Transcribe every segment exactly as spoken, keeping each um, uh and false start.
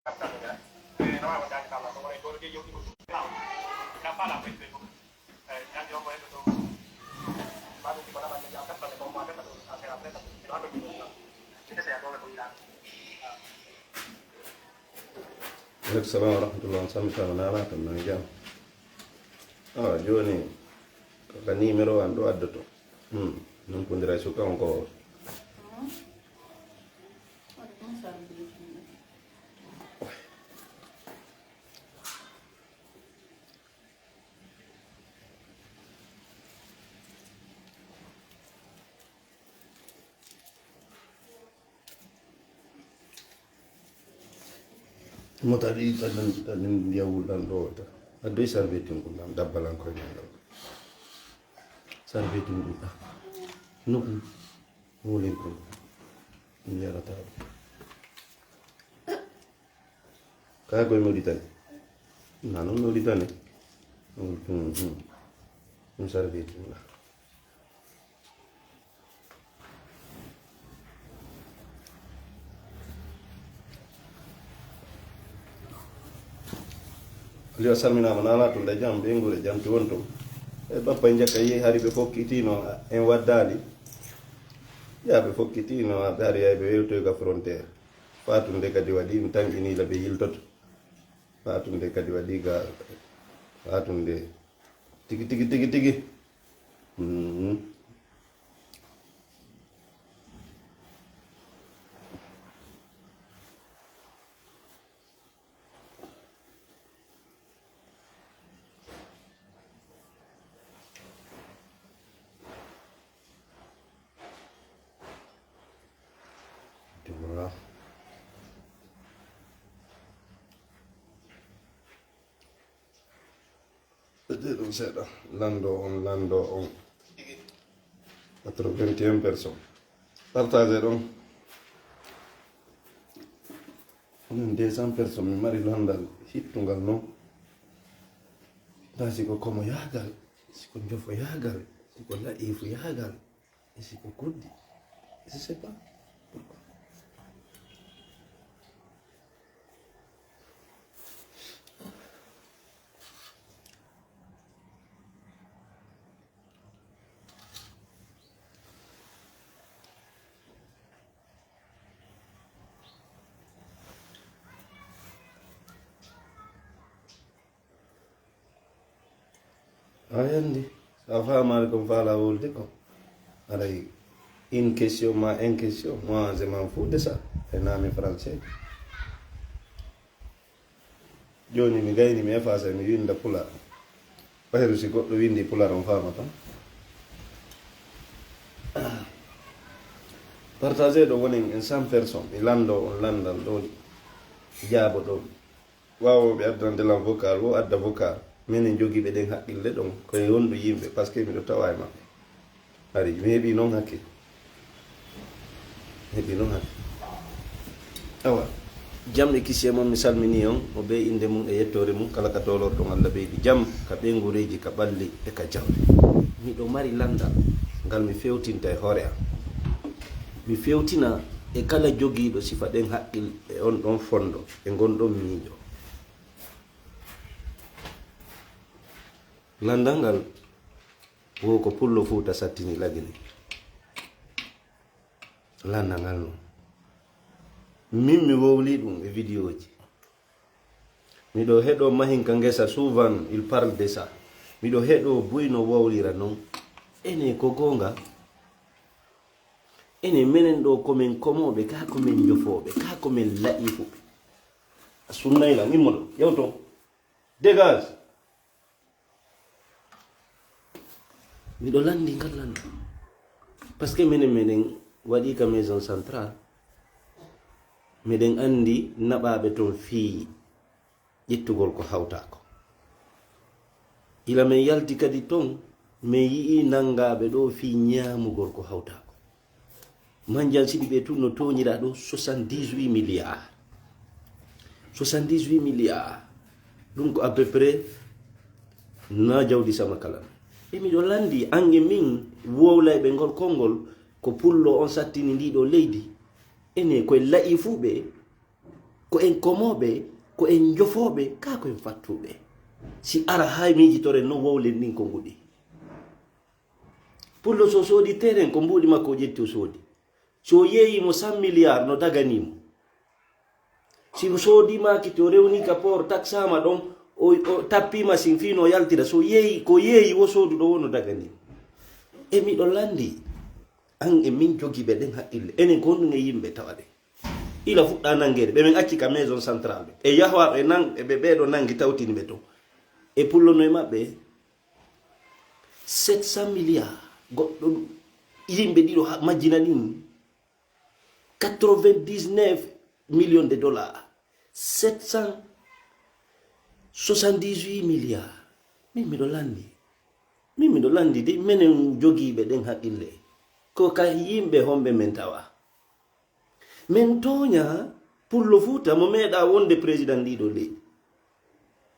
Aleykum salam wa rahmatullah. On samitaama, naalaama tan, no jam? Awa, jooni, ko ka numéro an ɗo addoto. Hmm. Min kundira e suka on ko. Mota ɗi tanin, tanin ndiyawol ɗan ɗo ta. Addoy sarbetin kun ɗan dabbalan koy nan ɗo. Sarbetin kun ɗan. No kun. Wolin kun. Ndiyarata. Kaya koy Mauritanie. Na non Mauritanie. Hmm, hmm, hmm. Un sarbetin ɗan. Aliou, a salminaama, naala tun de jam, ɓe ngure jam ti won tun. E bappa e njakka yehi hari ɓe fokkitiino en waddaali. Ya ɓe fokkitiino ɓe hari yahi ɓe wewtoy ka frontière. Faa tun de kadi waɗi mi tanƴinii la ɓe yiltoto. Faa tun de kadi waɗi ga faa tun de tigi, tigi, tigi, tigi. Mhm. Voilà. Ɓe ɗum seeɗa. Lanndo on, lanndo on. Quatre-vingt-un personnes. Partagé ɗon. Onon deux cents personnes, mi mari lanndal hittungal non. Ndaa si ko komo yaagal, si ko njofo yaagal, si ko la'ifu yaagal, e si ko kuddi. Je sais pas pourquoi. A yandi, a faamaali ko mi faala wolde ko. Aray, une question ma une question, moi je m'en fous de ça. E naami français. Jooni mi gayni mi effacer mi winda pulaar. Ɓayru si goɗɗo windi pulaar on faamata. Partagé ɗo wonen en cent personnes, mi lanndo on lanndal ɗo, jaabo ɗo. Waawooɓe addande lan vocal, wo adda vocal. Minen jogiiɓe ɗen haqqille ɗon, ko e honɗun yimɓe, parce que miɗo tawa e maɓɓe. Ari, mi heɓii non hakke. Mi heɓii non hakke. Awa, jam e kisiyee mon, mi salminii on, mo bee innde mum e yettoore mum, kala ka toolorɗon Alla ɓeydu jam, ka ɓeynguureeji, ka ɓalli e ka jawle. Miɗo mari lanndal, ngal mi fewtinta e hoore am. Mi fewtina e kala jogiiɗo sifa ɗen haqqil e on ɗon fonndo, e ngon ɗon miijo. Lanndal ngal, wo ko Pullo Fuuta sattini Lagine. Lanndal ngal non. Min mi wowlii ɗum e vidéoji. Miɗo heɗoo Mahinka Ngesa, souvent il parle de ça. Miɗo heɗoo buy no wowlira non. Ene ko goonga. Ene menen ɗo ko men komooɓe, kaa ko men njofooɓe, kaa ko men la'ifuɓe. A sunnay lan, immo ɗo, yaw to. Dégage. Miɗo lanndi ngal lanndal. Parce que minen, meɗen waɗi ka maison centrale. Meɗen anndi naɓaaɓe ton fii ƴettugol ko hawtaako. Ila men yalti kadi ton, men yi'i nanngaaɓe ɗo fii ñaamugol ko hawtaako. Mandiang Sidibé tun no tooñira ɗo soixante-dix-huit milliards. Soixante-dix-huit milliards. Ɗum ko à peu près na jawdi sama kala. E miɗo lanndi, ange min wowlayɓe ngol konngol, ko Pullo on sattini ndi ɗo leydi. Ene koye la'ifuɓe, Ko en komooɓe, ko en jofooɓe, kaa ko en fattuɓe. Si ara haa miijitoren no wowlen ɗin ko nguɗi. Pullo so soodi terrain, ko mbuuɗi makko o ƴetti o soodi. So yeeyi mo cent milliards no dagani mo. Si o soodi maakiti, o rewni ka port, taksama ɗon, o, o tappi machine fii no yaltira. So yeeyi, ko yeeyi wo sooduɗo wo no dagani mo. E miɗo landi, an e min jogiiɓe ɗen haqqille. Enen ko honɗum e yimɓe tawa ɗen? Ila fuɗɗa nangeede, ɓe men acci ka maison centrale. E yahwa ɓe nan-, ɓe, ɓe ɗo nangi tawtini ɓe to. E pullo no e maɓɓe. Sept cent milliards. Goɗɗo ɗum. Yimɓe ɗiɗo ha-, majjina ɗin. Quatre-vingt-dix-neuf millions de dollars. Sept cent soixante-dix-huit milliards. Min miɗo landi. Min miɗo landi de, menen jogiiɓe ɗen haqqille. Ko ka yimɓe homɓe men tawa? Men tooña pullo Fuuta mo meeɗa wonde président ndiɗo leydi.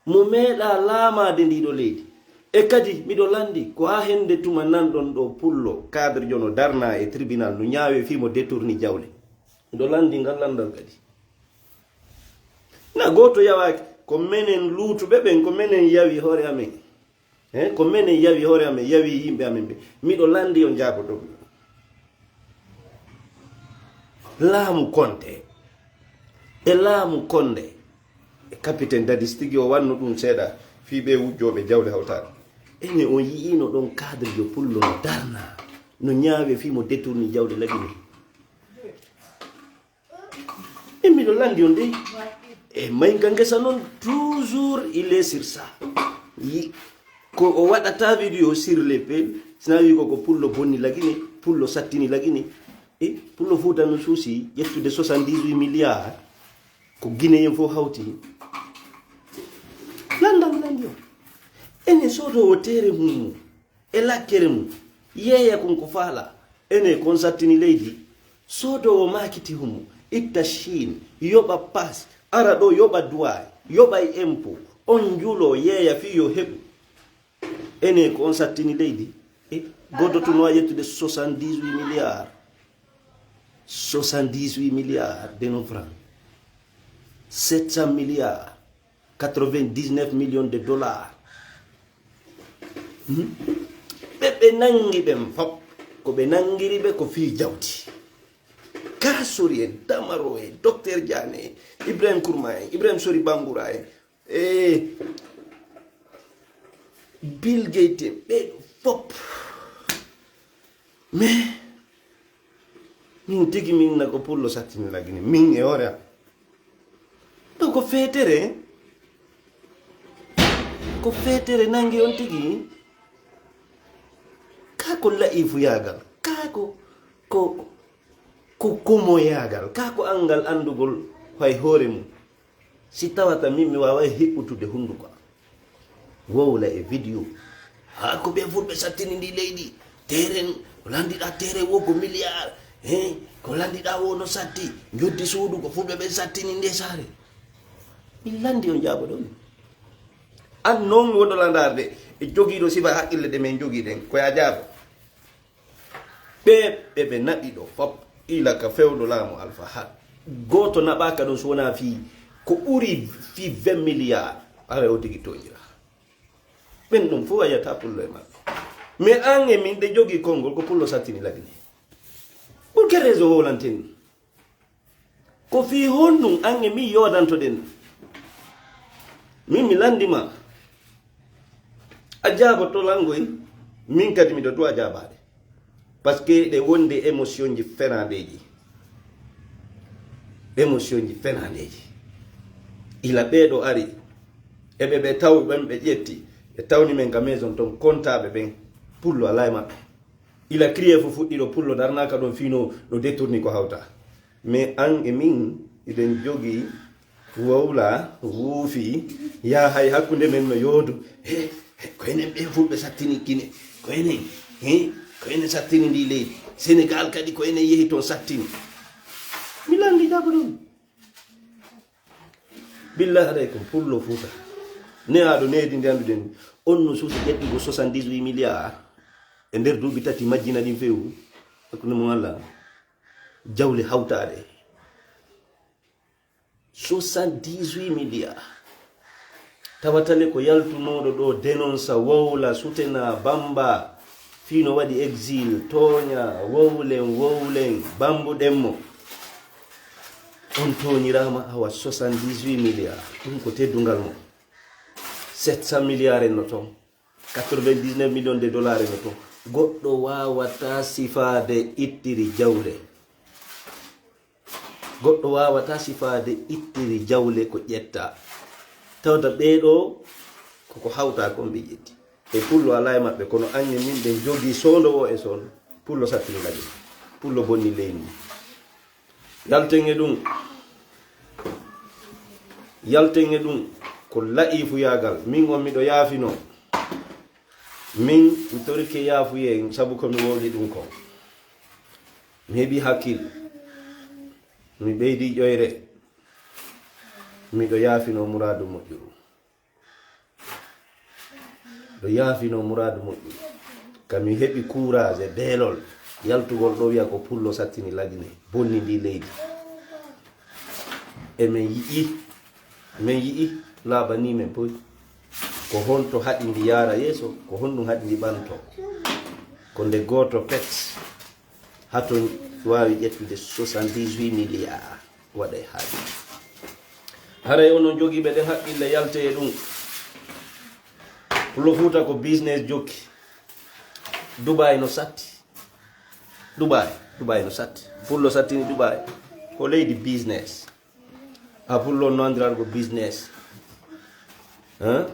Mo meeɗa laamaade ndiɗo leydi. E kadi, miɗo landi ko haa hende tuma nanɗon ɗo pullo cadre jono darna e tribunal no ñaawe fii mo détourni jawle. Miɗo landi ngal landal kadi. Na gooto yawaaki, ko menen luutuɓe ɓen, ko menen yawi hoore amen. He, ko menen yawi hoore amen, yawi yimɓe amen ɓe. Miɗo landi on jaaboto. Laamu Konte. E laamu Konde. E capitaine Dadis tigi o wanno ɗum seeɗa. Fii ɓe wujjooɓe jawle hawtaade. Ene on yi'ino ɗon cadre jo pullo no darna. No ñaawe fii mo détourni jawle lagine. E miɗo landi on dey. E mayga ngesa non, toujours il est sur ça. Yi-, ko o waɗata vidéo sur les pelles, sina wi ko, ko pullo bonni lagine, pullo sattini lagine. E pullo Fuuta no suusi ƴettude soixante-dix-huit milliards. Ko Guinéen fof hawti. Landal landi on. Ene soodo o tere mum. E lakkere mum, yeeya kon ko faala, ene kon sattini leydi, soodoowo maakiti humo, itta Chine, yoɓa paas, ara ɗo yoɓa duwaay, yoɓa e impôt, on njulo yeeya fii yo heɓu. Ene ko on sattini leydi, e goɗɗo tun no ƴettude soixante-dix-huit milliards. Soixante-dix-huit milliards de nos francs. Sept cents milliards. Quatre-vingt-dix-neuf millions de dollars. Hmm? Ɓe, ɓe nangi ɓen fop. Ko ɓe nangiri ɓe ko fii jawdi. Ka Sori en, Tamaro en, Docteur Diané en, Ibrahim Kourma en, Ibrahim Sori Bangoura en, e Bill Gates en, ɓe fop. Mais, min tigi min na ko pullo sattini lagine, min e hoore am. Ɗo ko feetere, ko feetere nangi on tigi. Kaa ko la'ifu yaagal, kaa ko, ko, ko kumo yaagal, kaa ko anngal anndugol fay hoore mum. Si tawata min mi waaway hiɓɓutude hunnduko am. Wowla e video. Haa ko ɓe fulɓe sattini ndi leydi. Teren, ko landiɗaa teren wo ko milliard. He, ko landiɗaa wo no satti. Njoddi suudu ko fulɓe ɓen sattini nde saare. Min landi on jaabo ɗon. An non wodo landarde e jogiiɗo sifa haqqille ɗe men jogii ɗen. Ko ya jaabo. Ɓe, ɓe, ɓe naɓi ɗo fop ila ka fewndo laamu Alfa Haat. Gooto naɓaaka ɗon so wonaa fii ko ɓuri fii vingt milliards. Ara o tigi toñira. Ɓen ɗum fof a yiyata pullo e maɓɓe. Mais an e min ɗe jogii konngol ko pullo sattini lagine. Pour quelle raison wowlanten? Ko fii honɗum an e min yoodantoɗen? Min mi landima. A jaaboto langoy, min kadi miɗo duwa jaabaade. Parce que ɗe wonde émotion ji fenaandeeji. Émotion ji fenaandeeji. Ila ɓeeɗo ari, e ɓe ɓe taw ɓen ɓe ƴetti, ɓe tawni men ka maison ton kontaaɓe ɓen, pullo alaa e maɓɓe. Ila crier fo fuɗɗi ɗo pullo darnaaka ɗon fii no, no détourni ko hawta. Mais an e min, iɗen jogii wowla, wuufi, yaa hay hakkunde men no yoodu. He, he, ko enen ɓe fulɓe sattini Gine. Ko enen, he, ko enen sattini ndi leydi. Sénégal kadi ko enen yehi ton sattini. Mi landi jago ɗum. Billahi aleykum, pullo Fuuta. Ne aɗo needi ndi annduɗen. On no suusi ƴettugo soixante-dix-huit milliards e nder duuɓi tati majjina ɗin fewu. Hakkunde mo Allah. Jawle hawtaade. Soixante-dix-huit milliards. Tawatale ko yaltunooɗo ɗo, denonsa, wowla, sutena, bamba, fii no waɗi exil, tooña, wowlen, wowlen, bambuɗen mo. On tooñiraama awa soixante-dix-huit milliards. Ɗum ko teddungal mo. Sept cent milliards en no toon. Quatre-vingt-dix-neuf millions de dollars en no toon. Goɗɗo waawataa sifaade ittiri jawle. Goɗɗo waawataa sifaade ittiri jawle ko ƴettaa. Tawata ɓee ɗoo koko hawtaa kon ɓe ƴetti. E pullo alaa e maɓɓe, kono aññe min ɓe njogii soondo o e soondo. Pullo sattini lagi. Pullo bonni leydi ndi. Yalten e ɗum. Yalten e ɗum. Ko la'iifuyaagal. Min on miɗo yaafinoo. Min mi torike yaafuyee sabu ko mi wowli ɗum ko. Mi heɓi hakkil. Mi ɓeydi ƴoyre. Miɗo yaafinoo muraadu moƴƴuru. Ɗo yaafinoo muraadu moƴƴuru. Ka mi heɓi kuuraaje, beelol, yaltugol ɗo wiya ko pullo sattini lagine, bonni ndi leydi. E men yi'i, men yi'i, laaɓanii men poy. Ko honto haɗi ndi yaara yeeso, ko honɗum haɗi ndi ɓanto? Ko nde gooto pet. Haton waawi ƴettude soixante-dix-huit milliards waɗa e haaju. Haray onon jogiiɓe ɗen haqqille, yalte e ɗum. Pullo Fuuta ko business jokki. Dubai no satti. Dubai, Dubai no satti. Pullo sattini Dubai. Ko leydi business. A pullo no anndiraɗo ko business. Hein?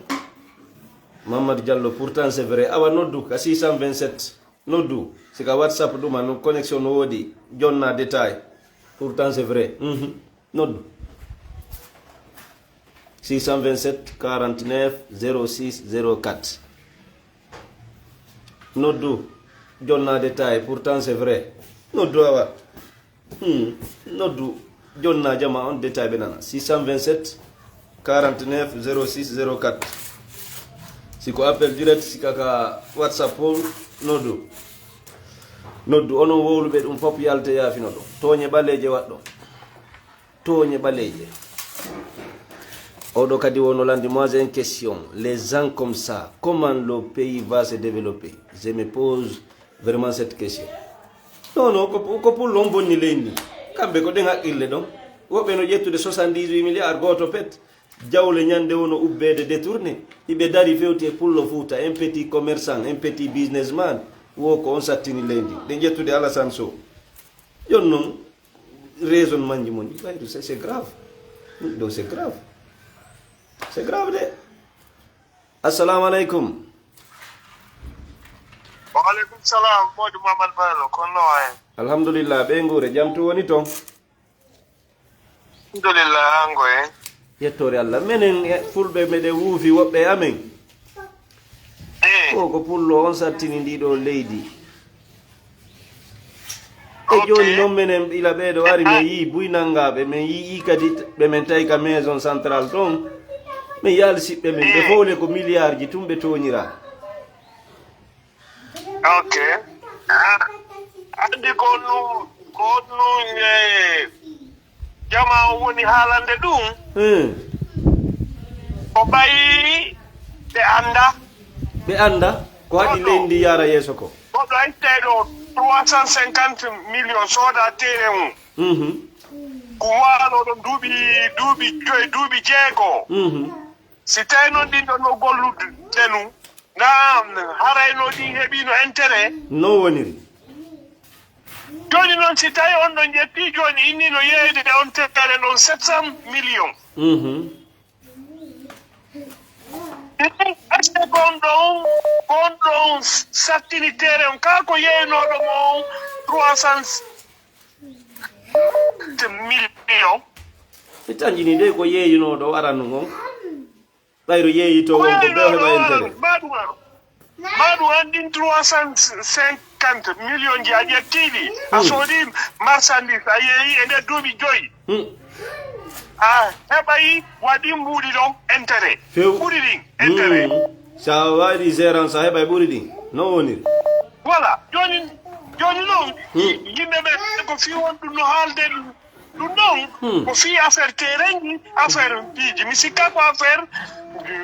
Mamadou Diallo, pourtant c'est vrai. Awa noddu ka six cent vingt-sept. Noddu. Si ka WhatsApp ɗuma no connexion no woodi. Jonna détail. Pourtant c'est vrai. Mhm. Noddu. Six cent vingt-sept quarante-neuf zéro six zéro quatre. Noddu. Jonna détail. Pourtant c'est vrai. Noddu awa. Hmm. Noddu. Jonna jama on détail ɓe nana. Six cent vingt-sept quarante-neuf zéro six zéro quatre. Si ko appel direct, si ka ka WhatsApp on, noddu. Noddu. Onon wowluɓe ɗum fof yalte yaafino ɗo. Tooñe ɓaleeje waɗɗo. Tooñe ɓaleeje. Oɗo kadi wono landi, moi j'ai une question. Les gens comme ça, comment le pays va se développer? Je me pose vraiment cette question. Non, non, ko, ko pullo on bonni leydi ndi. Kamɓe ko ɗen haqqille ɗon. Woɓɓe no ƴettude soixante-dix-huit milliards gooto pet. Jawle ñande wono ubbeede détourné. Iɓe dari fewti e pullo Fuuta, un petit commerçant, un petit businessman. Wo ko on sattini leydi. Ɗe ƴettude Alassane Sow. Jon non, raisonnement ji mon ɗi ɓayru, c'est, c'est grave. Ɗum ɗo c'est grave. C'est grave de. Assalamu aleykum. Wa aleykum salam, Mody Mamadou Baylo, kono no wayi? Alhamdulillah, ɓe nguure, jam tu woni toon? Alhamdulillah, an ngoye? Yettoore Allah. Menen e fulɓe meɗen wuufi woɓɓe e amen. Eh. Ko, ko pullo on sattini ndi ɗo leydi. E ok. Jooni noon menen ila ɓeeɗo ari, min yii buy nanngaaɓe, min yii kadi t-, ɓe min tawi ka maison centrale toon. Min yaali siɓɓe men, ɓe eh. Fof le ko milliard ji tun ɓe tooñiraa. Ok. Ah, anndi ko nu, ko nu, eh, jama o woni haalande ɗum. Hmm. Ko ɓay ɓe annda. Ɓe annda ko haɗi leydi ndi yaara yeeso ko. Goɗɗo ittay ɗo trois cent cinquante millions sooda terrain mum. Mhm. Ko waano ɗo duuɓi, duuɓi joy, duuɓi jeego. Mhm. Si tawi noon ɗin ɗon no gollude nu, na haray no ɗin heɓino intérêt? No woniri? Jooni noon, si tawi on ɗon ƴetti jooni, inni no yeeyde on terrain ɗon sept cent millions. Mhm. Est-ce que kon ɗon, kon ɗon sattini terrain on? Kaa ko yeeynooɗo mo on trois cent millions? Ɓe tanjini de ko yeeyinooɗo o aranno ngon. Ɓayro yeeyitoo won ko ɓe heɓa intérêt. Mbaɗu an, mbaɗu an ɗin trois cent cinquante millions ji a ƴettii ɗi, a hmm. Soodii marchandise, a yeeyi e nder duuɓi joyi. Hmm. A heɓay waɗi mbuuɗi ɗon intérêt. Few. Ɓuri ɗin intérêt. Hmm. Sa waɗi gérance, a heɓay ɓuri ɗin. No woniri? Voilà. Jooni, jooni noon, hmm. Yimɓe ɓe ko fii won ɗum no haalde ɗum. Ɗum ɗon ko fii affaire terrain ji, affaire piiji. Mi sikka ko affaire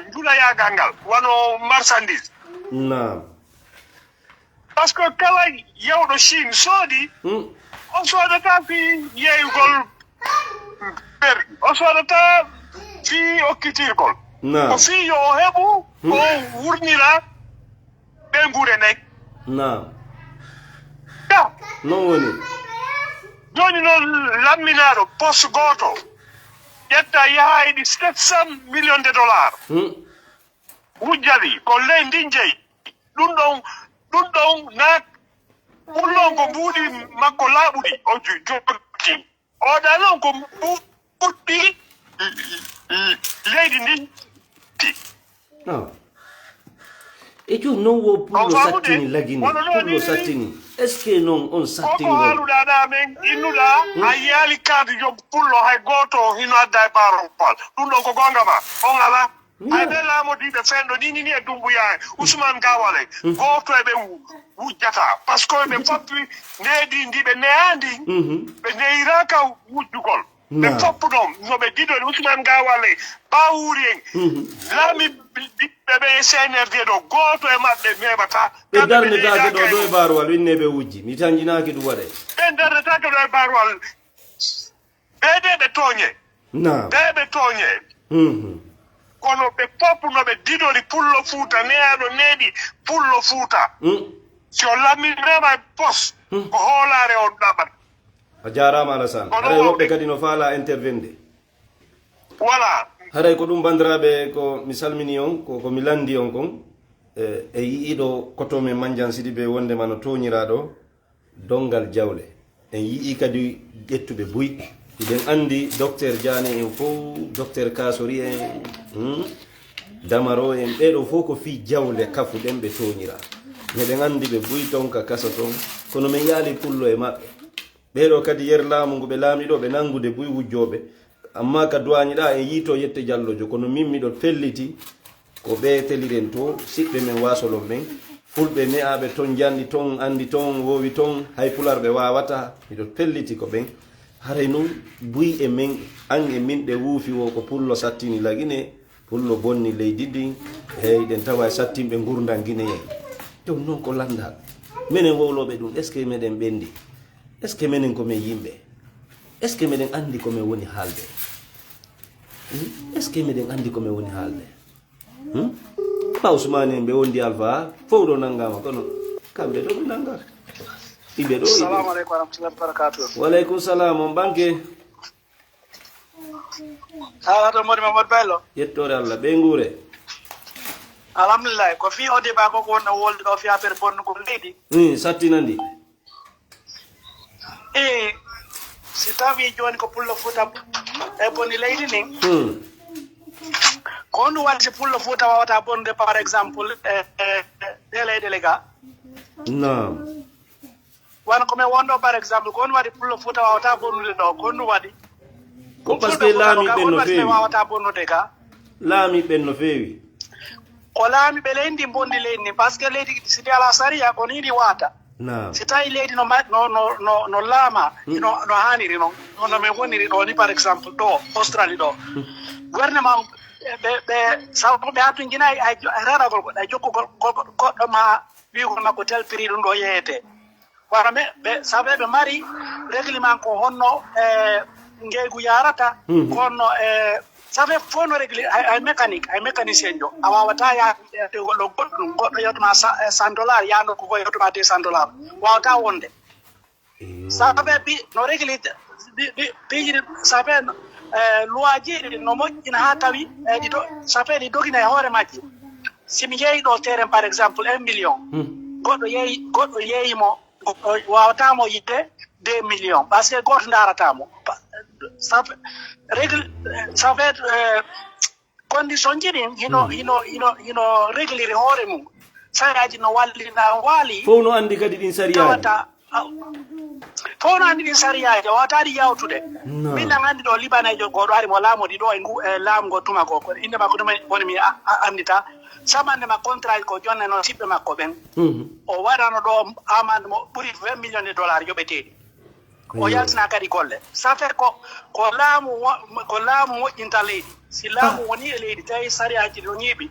njulayagal ngal, wano marchandise. Naam. Parce que kala yawɗo Chine soodi, o soodata fii yeeyugol perdi, o soodata fii okkitirgol. Ko fii yo o heɓu ko wurnira ɓe nguure nden. Naam. Ta, Non woni. Jooni noon, lamminaaɗo poste gooto ƴetta yaha e ɗi sept cent millions de dollars. Hmm. Wujjali ko ley ndin jeyi. Ɗum ɗon, ɗum ɗon na, ɗum ɗon ko mbuuɗi makko laaɓuɗi o jo- jogii. O ɗa noon ko mbuuɗi leydi ndin ti. Non. E jooni noon wo pullo sattini lagine, pullo sattini. Est-ce que noon on Koko sattingol? Haaluɗaa ɗa men innuɗaa a yiyaali kaadi yo pullo hay gooto hino adda e baarowal. Ɗum ɗon ko goonga ma. On alaa. Hay ɓe laamodiiɓe fenɗo ni ni e Dumbuya en, Usman Gawale, gooto e ɓe wu- wujjata. Parce que ɓe foppi needi ndi ɓe neyaa ndi, ɓe neyiraaka wujjugol. Ɓe foppu ɗon, no ɓe diɗo Usman Gawale, Bawuri en, laami ɓiɓɓe ɓe C N R D ɗo, gooto e maɓɓe meɓata. Ɓe darnetaake ɗo ɗo e baarowal, inne ɓe wujji. Mi tanjinaaki ɗum waɗay. Ɓe darnetaake ɗo e baarowal. Ɓe de ɓe tooñe. Naam. Ɓe ɓe tooñe. Mhm. Kono ɓe fof no ɓe didori pullo Fuuta, neyaaɗo neeɗi pullo Fuuta. Mm. Si o lamminama e pos, ko hoolaare on ɗaɓat. A jaaraama Alassane. Kono Haray wonɓe woɓɓe kadi no faalaa intervenir. Voilà. Haray ko ɗum, banndiraaɓe, ko mi salmini on, ko, ko mi lanndi on kon. E, e yi'iiɗo koto men Manjan Sidibe wonndema no tooñiraa ɗo donngal jawle. En yi'ii kadi ƴettuɓe buy. Hiɗen anndi Docteur Diané en fof, Docteur Kasori en, hmm, Damaro en, ɓee ɗoo fof ko fii jawle kafu ɗen ɓe tooñiraa. Miɗen anndi ɓe buy ton ka kaso ton, kono men yaali pullo e maɓɓe. Ɓee ɗoo kadi yer laamu ngu ɓe laami ɗoo, ɓe nanngude buy wujjooɓe. Ammaa ka duwaañi ɗaa en yiitoo Yette Jallojo, kono min miɗo felliti ko ɓee teliren to, siɓɓe men waasolon ɓen, fulɓe ne'aaɓe ton, njanɗi ton, anndi ton, woowi ton, hay pular ɓe waawataa. Miɗo felliti ko ɓen. Haray non buy e men, an e min, ɗe wuufi wo ko pullo sattini lagine, pullo bonni leydi ndin, hey, ɗen tawa e sattinɓe ngurndan Gine en. Ɗum non ko lanndal. Menen wowlooɓe ɗum, est-ce que meɗen ɓenndi? Est-ce que menen ko men yimɓe? Est-ce que meɗen anndi ko men woni haalde? Hmm? Est-ce que meɗen anndi ko men woni haalde? Hmm? Pa Ousmane en ɓe wondi Alpha, fof ɗo nanngama, kono kamɓe ɗo ɓe nannga. Iɓe ɗo, iɓe. Salamu aleykum wa rahmatullahi wa barakatuh. Wa aleykum salam, on ɓanke. Haala to mboɗi Mamadou Bello. Yettoore Allah, ɓe nguure. Alhamdulillah, ko fii o débat ko ko wonno wolde ɗo fii affaire bonnugol leydi. Hmm, sattinandi. E si tawi jooni ko pullo Fuuta e bonni leydi ndin. Hmm. Ko honɗum waɗi si pullo Fuuta wawata bonnude par exemple e e ɗe leyɗele ga? Naam. Wano ko men wonɗo par exemple, ko honɗum waɗi pullo Fuuta wawata bonnude ɗo? Ko honɗum waɗi? Ko parce que laamiiɓe no feewi. Wawata bonnude ga? Laamiiɓe no feewi. Ko laamiiɓe leydi ndi bonni leydi ndi, parce que leydi si ndi alaa sariya ko ni ndi wata. Naam. Si tawi leydi no ma- no no no no laama no no haaniri non, no no men woniri ɗo ni par exemple ɗo Australie ɗo. Gouvernement ɓe ɓe sabu ɓe hattunginayi ay ay raɗagol goɗɗo ay jokkugol goɗɗo goɗɗo ma wiigol makko tel prix ɗum ɗo yeyete. Wano ɓe ɓe sabu ɓe mari règlement ko honno e ngeygu yarata, ko honno e ça fait fof no régler ay ay mécanique ay mécanicien jo a wawata yaade goɗɗo goɗɗo goɗɗo yettuma cent dollar yano ko yettuma deux cent dollar wawata wonde. Ça fait pi no régler pi- pi- piiji ɗi ça fait loi ji ɗi no moƴƴina ha tawi e ɗi do ça fait ɗi dogina e hoore majji. Si mi yeeyi ɗo terrain par exemple un million, goɗɗo yeeyi goɗɗo yeeyi mo goɗɗo wawata mo yiɗde deux millions parce que goto darata mo. Ça fait règle ça fait condition ji ɗin hino hino hino hino régliri hoore mum. Sariyaji no wallina waali. Fof no anndi kadi ɗin sariyaji. Fof no anndi ɗin sariyaji o wawata ɗi yawtude. Min nan anndi ɗo libanejo goɗo ari mo laamodi ɗo e ngu e laamu ngo tuma goo ko innde makko ɗum woni mi anndita. Samande ma contrat ko jonne noon siɓɓe makko ɓen. O waɗano ɗo amande mo ɓuri vingt millions de dollars yoɓeteɗi. O yaltina kadi golle. Ça fait ko, ko laamu wo-, ko laamu moƴƴinta leydi. Si laamu woni e leydi, tawi sariyaaji no ñiiɓi.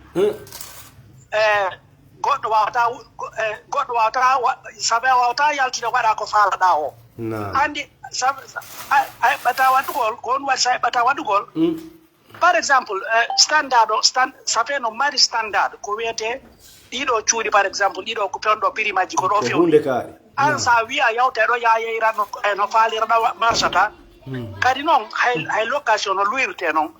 E, goɗɗo wawata wu-, go-, e, goɗɗo wawata wa-, ça fait wawata yaltude waɗa ko faalaɗa o. Andi, ça fait, a, a heɓɓata waɗugol, ko on waɗi sa heɓɓata waɗugol. Par exemple, eh, standard o, stan-, ça fait no mari standard, ko wiyete ɗiɗo cuuɗi, par exemple, ɗiɗo ko toon ɗo prix majji ko ɗo fewni. An sa wiya yawte ɗo ya yeyran no, eh, no faalira ɗo wa-, marsata. Kadi noon, hay, hay location no luyrte noon.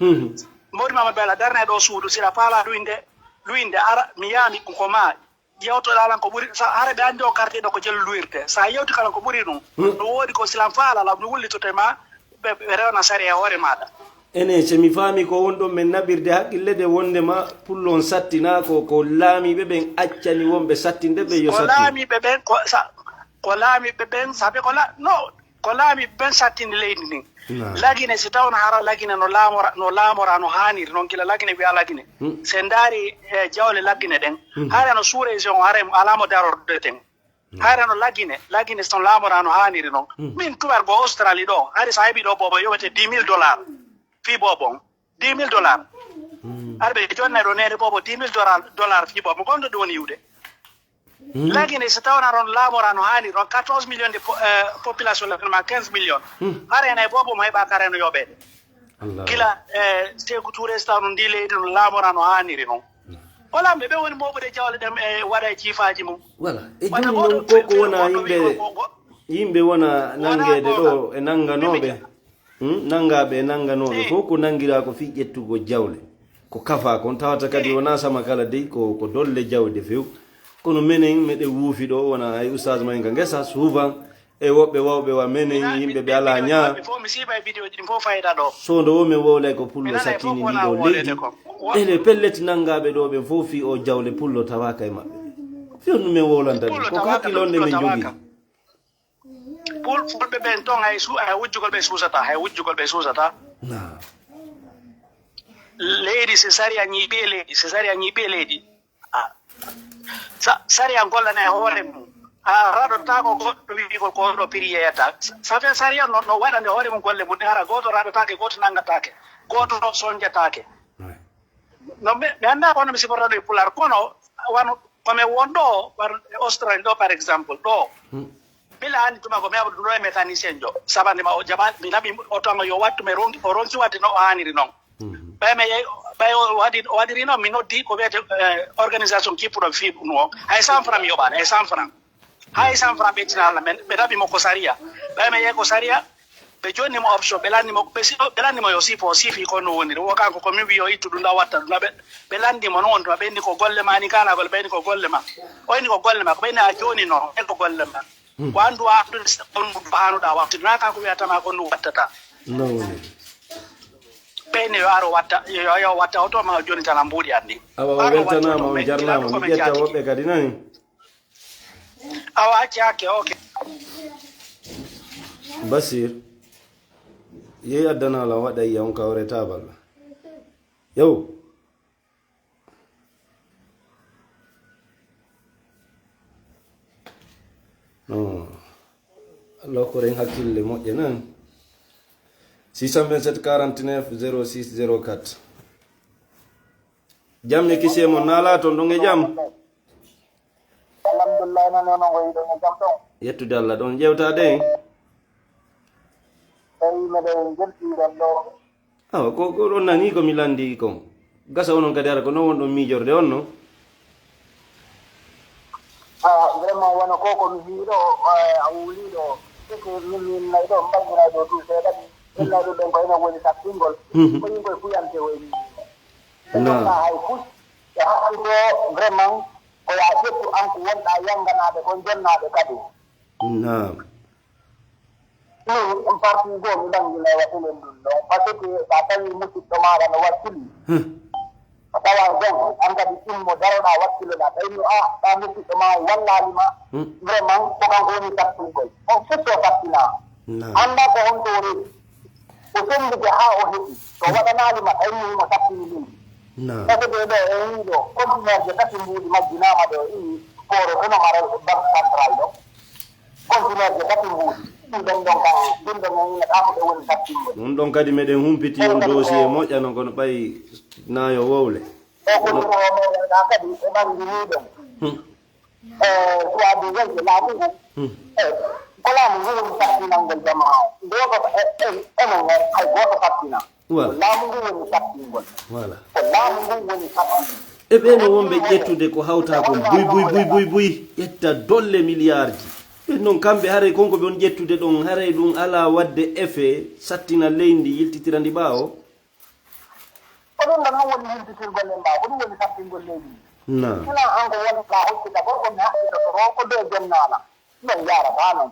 Mboɗi mama bela darne ɗo suudu, sira faala luyde, luyde ara, mi yaami ko ma. Yewtoɗaa lan ko ɓuri, sa, hara ɓe anndi o carte ɗo ko jelu luwirte. Sa yewti kala ko ɓuri ɗum, no woodi ko silan faa alaa, mi wullitoto e ma, ɓe, ɓe rewna sariya e hoore maaɗa. Ene, so mi faami ko won ɗon men naɓirde haqqille de wonde ma pullo on sattinaa ko, ko laamiiɓe ɓen accani wonɓe sattinde ɓe yo Ko sattin. Laamiiɓe ɓen, ko sa, ko laamiiɓe ɓen, sabe ko la, no, Ko laamiiɓe ɓen sattini leydi ndin. Lagine, si tawno hara Lagine no laamora, no laamora no haaniri, noon gila Lagine wiya Lagine. Se ndaari e jawle Lagine ɗen, hara no sous région o, hara alaa mo darorde ten. Hara no Lagine, Lagine so laamora no haaniri noon. Min tubar go Australie ɗo, hari sa heɓi ɗo boobo yowete dix mille dollars. Fii boobo on. Dix mille dollars. Arɓe jonnay ɗo neene boobo dix mille dollars, dollars fii boobo. Gonɗo ɗum woni yiwde. Lagine so tawna ɗon laamora no haani ɗon quatorze millions de po-, eh, population la ma quinze millions. Hara ene boobo mo heɓa kare no yoɓeede. Gila, eh, Seeku Tuure so tawno ndi leydi no laamora no haaniri noon. Ko lamɓe ɓe woni mooɓude jawle ɗem e waɗa e jiifaaji mum. Voilà. E jooni noon ko ko wona yimɓe, yimɓe wona nangeede ɗo e nanganooɓe. Hmm? Nanngaaɓe e nannganooɓe fof ko nanngiraa ko fii ƴettugol jawle. Ko kafaa kon tawata kadi wonaa sama kala dey ko, ko dolle jawɗe few. Kono menen meɗen wuufi ɗo, wona hay ustaas ma en ka ngesa, souvent e woɓɓe wawɓe wa menen, yimɓe ɓe alaa ñaa. Sondo o men wowlay ko pullo sakkini ndi ɗo leydi. Ele pellet nanngaaɓe ɗo ɓen fof fii o jawle pullo tawaaka e maɓɓe. Fii on men wowlanta ɓe. Ko ko hakkille on nde men jogii. Pul-, fulɓe ɓen ton hay su-, hay wujjugol ɓe suusata, hay wujjugol ɓe suusata. Leydi, si sariya ñiiɓi e leydi, si sariya ñiiɓi e leydi. Ah. Sa-, sariya gollana e hoore mum. A raɗotaako goɗɗo wi'ugol ko on ɗo prix yeyata. Sa-, sa-, sariya no, no waɗande hoore mum golle mum, hara gooto raɗotaake, gooto nanngataake, gooto sonjataake. No, mi, mi anndaa ko honno mi siforta ɗum e Pulaar, kono wano ko men won ɗo, wano e Australie ɗo, par exemple, ɗo. Mila anndi tuma ko mi haɓa ɗum ɗo e mécanicien jo. Sabande ma o jaɓa, mi naɓi oto am yo wattu, mi ronki, o ronki waɗde no o haaniri noon. Ɓay mi yehi, ɓay o waɗi, o waɗiri noon, mi noddi ko wiyete, eh, organisation kippuɗo fii ɗum o. Hay cent francs mi yoɓaani, hay cent francs. Hay cent francs ɓe tinala men, ɓe naɓi mo ko sariya. Ɓay mi yehi ko sariya, ɓe jonni mo option, ɓe lanni mo, ɓe si-, ɓe lanni mo yo sifo, o sifi ko no woniri. Wo kanko ko min wi yo ittu ɗum ɗa watta ɗum ɗa. Ɓe, ɓe lanni mo noon, ɓe inni ko golle ma ni, kana golle, ɓe inni ko golle ma. O inni ko golle ma, ko ɓe inni a joni noon, en ko golle ma. Ko anndu a anndude on ɗum haanuɗa wattude, na kanko wiyata ma ko ɗum wattata. No woni. Ɓe inni yo aro watta, yo, yo watta oto ma o joni tan a mbuuɗi anndi. Awa, o weltanaama, on jarnaama, mi ƴetta woɓɓe kadi nani. Awa, acca hakke, ok. Basir, yehi addana la waɗa yiya on kawre tabal. Yow. No. Allah ko ren hakkille moƴƴe nan. Six cent vingt-sept quarante-neuf zéro six zéro quatre. Jam e kisi e mon, naalaa toon ɗon e jam? Alhamdulillah, non, non, non, ko yiɗon e jam ɗon? Yettude Allah, ɗon ƴeewtaade en? Eyi, meɗen njeltii ɗon ɗo. Awa, ko, ko ɗon nani ko mi lanndii kon. Gasa onon kadi hara ko non wonɗon miijorde on non. Ah, vraiment, wano ko, ko mi hiiɗo, eh, a wuuliiɗo. Seke min, min nayi ɗo, mbaŋŋinay ɗo tuu seeɗa ɗi. Min nayi ɗo ɓen ko enen woni sakkingol. Mhm. Ko yimɓe fuyante woni. Ɓe jonnaa hay fus. Ɓe hakkitoo vraiment ko yaa ƴettu an ko wonɗaa yannganaade kon jonnaaɓe kadi. Naam. Min, ɗum parti goo mi ɓanngina e waɗumen ɗum ɗon. Parce que so a tawii musiɗɗo maaɗa no wakkili, hmm, a tawa jon, an kadi immo daroɗaa wakkiloɗaa. Ɓayno a, ɓaa musiɗɗo maa wallaali ma, hmm, vraiment, ko kanko woni sattungol. On fof so sattinaa. Naam. Anndaa ko honto o rewi. O senndude haa o heɓi. So waɗanaali ma, tawi himo sattini ɗum. Naam. Parce que ɗo en yii ɗo, conteneur je tati mbuuɗi majjinaama ɗo, ii, Kooro, hono mara Banque Centrale ɗo. Conteneur je tati mbuuɗi. Ɗum ɗon ɗon kam, ɗum ɗon min yiɗata ko ɓe woni sattingol. Ɗum ɗon kadi meɗen humpiti on dossier moƴƴa non kono ɓay nayo wowle. O ko ɗum o meɗen ɗa kadi o ɓangi ni ɗon. Hmm. E, soit disant que laamu ngu, Hmm. e, ko laamu ngu woni sattinangol jamaa o. Gooto e, e, enen o, hay gooto sattina. Voilà. Ko laamu ngu woni sattingol. Voilà. Ko laamu ngu woni sattingol. E ɓe no wonɓe ƴettude ko hawta kon buy, buy, buy, buy, buy, ƴetta dolle milliardji. Ɓe non kamɓe haray kon ko ɓe on ƴettude ɗon, haray ɗum ala wadde effet, sattina leydi, yiltitira ndi ɓaawo. Ko ɗum ɗon non woni yiltitirgol en ɓaawo, ko ɗum woni sattingol leydi ndi. Na. Sinaa an ko wonta hocci d'abord ko mi haɓɓitoto ko dow jonnala. Min njaarataa noon.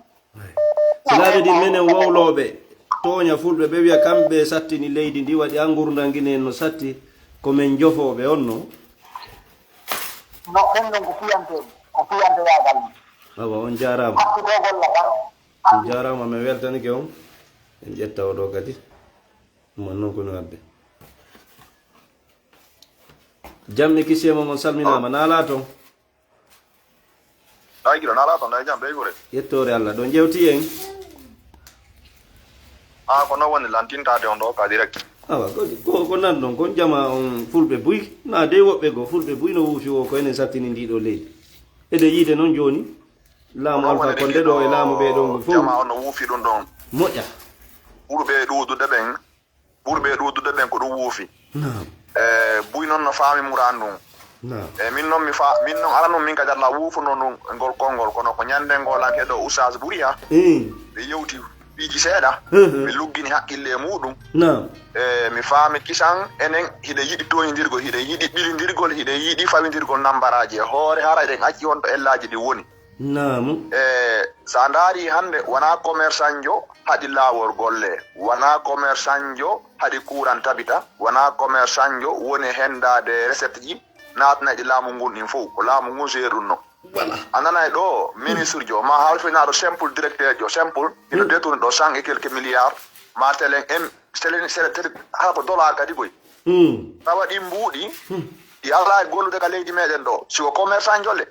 Cela veut dire minen wowlooɓe tooña fulɓe ɓe wiya kamɓe sattini leydi ndi waɗi ha ngurndan Gine en no satti ko min jofooɓe on no. No ɓen ɗon ko fiyante, ko fiyante yaagal. Awa on jaaraama. Hakkitoo golla tan. On jaaraama min weltanike on. En ƴetta o ɗo kadi. Ɗum noon ko no wadde. Jam e kisiyee mon salminaama naalaa toon. Ay gila naalaa toon ay jam ɓeygure. Yettoore Allah ɗo jewti en. A ko no woni lantintaade on ɗo ka direct. Awa ko ko nan ɗon kon jama on fulɓe buy na de woɓɓe goo fulɓe buy no wuufi o ko enen sattini ndi ɗo leydi. Eɗen yiide noon jooni laamu alfa konde ɗo e laamu ɓee ɗon fof. Jama on no wuufi ɗum ɗon. Moƴƴa. Ɓurɓe ɗuuɗude ɓen. Ɓurɓe ɗuuɗude ɓen ko ɗum wuufi. E buy noon no faami muraan ɗum. E min noon mi fa min noon aranum min kadi Allah wuufuno ɗum e ngol konngol kono ko ñannde ngol an heɗo oustaz Buriya. Ɓe yewti piiji seeɗa. Mi luggini haqqille e muɗum. E mi faami kisan enen hiɗen yiɗi tooñindirgol hiɗen yiɗi ɓilindirgol hiɗen yiɗi fawindirgol nambaraaji e hoore hara eɗen acci on to ellaaji ɗi woni. Naamu. E so a ndaari hannde wonaa commerçantjo haɗi laawol golle, wonaa commerçantjo haɗi kuuran tabita, wonaa commerçantjo woni henndaade recette ji naatnayɗi laamu ngun ɗin fof, ko laamu ngun seeri ɗum no. A nanay ɗo ministre jo ma halfinaaɗo simple directeur jo simple hino détourne ɗo cent et quelques milliards ma telen en selen selen tele hala ko dollar kadi koy. Tawa ɗi mbuuɗi ɗi alaa e gollude ka leydi meɗen ɗo si ko commerçant jolle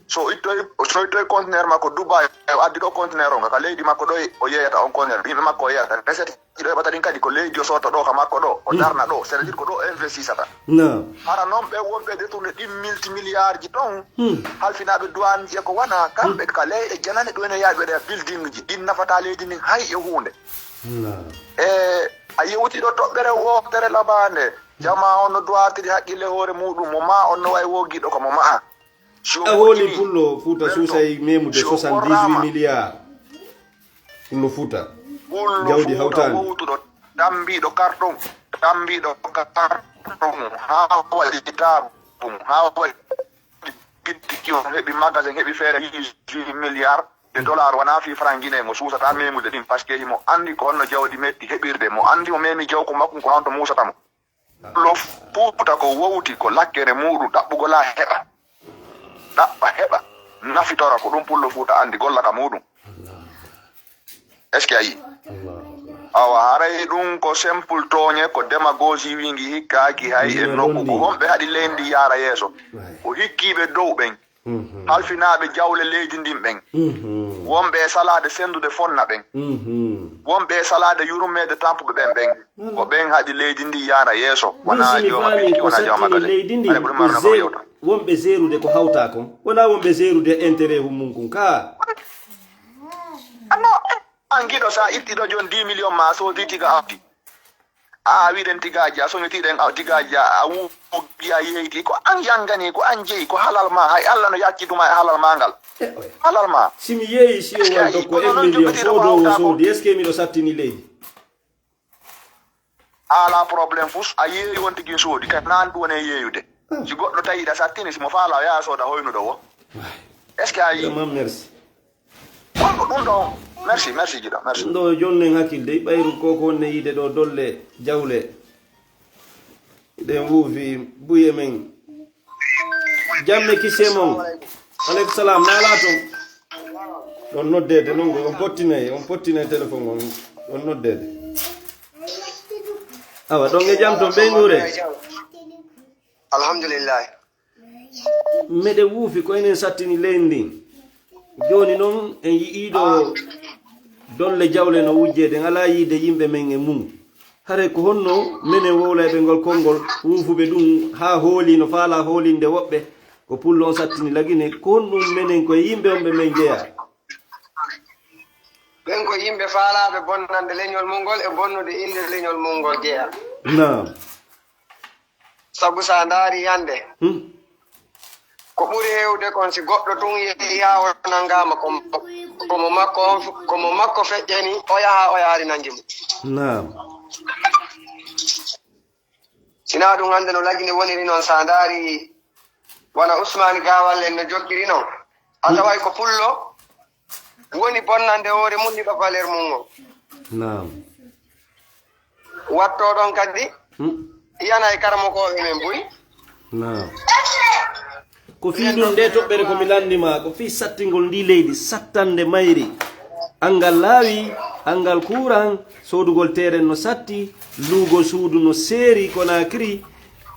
so ittoy so ittoy conteneur makko Dubai o addi ɗo conteneur on ka leydi makko ɗo o yeeyata on conteneur yimɓe makko o yeeyata recette ɗo heɓata ɗin kadi ko leydi o sotta ɗo ka makko ɗo o darna ɗo c'est à dire ko ɗo o investisata. Hara noon ɓe wonɓe détourne ɗin milti milliardji ɗon halfinaaɓe douane ji e ko wona kamɓe ka leyɗe janane ɗo ene yaawi waɗa building ji ɗin nafata leydi ndin hay e huunde. E a yewti ɗo toɓɓere wootere labaande jama on no duwartiri haqqille hoore muɗum mo ma on no wawi wogiɗo ko mo ma'a. A hooli pullo fuuta suusay memude soixante-dix-huit milliards. Pullo fuuta jawdi hawtaani wowtuɗo tambiɗo carton tambiɗo carton ha waɗi tabu ha waɗi bitti kiwon heɓi magasin heɓi feere dix-huit milliards de dollar wona fi franc guinée mo suusata memude ɗin parce que himo andi ko honno jawdi metti heɓirde mo andi mo memi jawko makkum ko hanto musata mo. Pullo fuuta ko wowti ko lakkere muɗum ɗaɓɓugol a heɓa ɗaɓɓa heɓa nafitora ko ɗum pullo fuuta andi golla ka muɗum. Est ce que a yi awa haray ɗum ko simple tooñe ko demagogie wingi hikkaaki hay e nokku ko honɓe haɗi leydi yaara yeeso ko hikkiiɓe dow ɓen halfinaaɓe jawle leydi ndin ɓen wonɓe e salaade senndude fonna ɓen wonɓe e salaade yurmeede tampuɓe ɓen ɓen ko ɓen haɗi leydi ndi yaara yeeso wona jooma ɓilki wona jooma gale leydi ndi ko zéro wonɓe zerude ko hawta kon wona wonɓe zerude intérêt hum mum kun ka anno an giɗo sa itti ɗo joni dix million ma sodi tiga awdi a wiɗen tigaji a soñotiɗen tigaaji a wuugi a yeeyti ko an yangani ko an jeeyi ko halal ma hay allah no yacci duma e halal ma ngal halal ma si mi yeeyi si o wonto ko un million sodowo soodi est ce que miɗo sattini leydi ala problème fus a yeeyi on tigi soodi kay naan ɗum woni e yeeyude si goɗɗo tawiɗa sattini simo faala o yaha sooda hoynuɗo wo est ce que a yi merci Wonko ɗum ɗo merci merci jiɗo merci ɗum ɗo jonne hakkil dey ɓayru koko wonne yiide ɗo dolle jawle ɗen wuufi buye men jamme kisse mon aleykum salam nala ton ɗon noddede non on pottinay on pottinay téléphone on ɗon noddede awa ɗon e jam ton ɓeynure alhamdulillahi Meɗen wuufi ko enen sattini leydi ndin. Jooni noon en yi'ii ɗo Dolle jawle no wujjee, ɗen alaa yiide yimɓe men e mum. Haray ko honno menen wowlayɓe ngol konngol, wuufuɓe ɗum haa hooli no faalaa hoolinde woɓɓe, ko pullo on sattini lagine, ko honɗum menen ko e yimɓe on ɓe men jeyaa? Ɓen ko yimɓe faalaaɓe bonnande leñol mum ngol e bonnude innde leñol mum ngol jeyaa. Naam. Sabu so a ndaarii hannde, Hmm. ko ɓuri heewde kon si goɗɗo tun yehii haa o nanngaama, ko, ko mo makko on, ko mo makko feƴƴani, o yaha o yaari nanngi mo. Naam. Sinaa ɗum hannde no lagine woniri noon, so a ndaarii wona Usmaani Gaawal en no jokkiri noon, a taway ko pullo woni bonnande hoore mum, hiɓa valeur mum o. Naam. Wattoo ɗon kadi, Hmm. Yana e karamokooɓe men buy. Naam. Ko fii ɗum nde toɓɓere ko mi lanndi ma, ko fii sattingol ndi leydi, sattande mayri. Anngal laawi, anngal kuuran, soodugol teeren no satti, luugo suudu no seeri Konaakiri,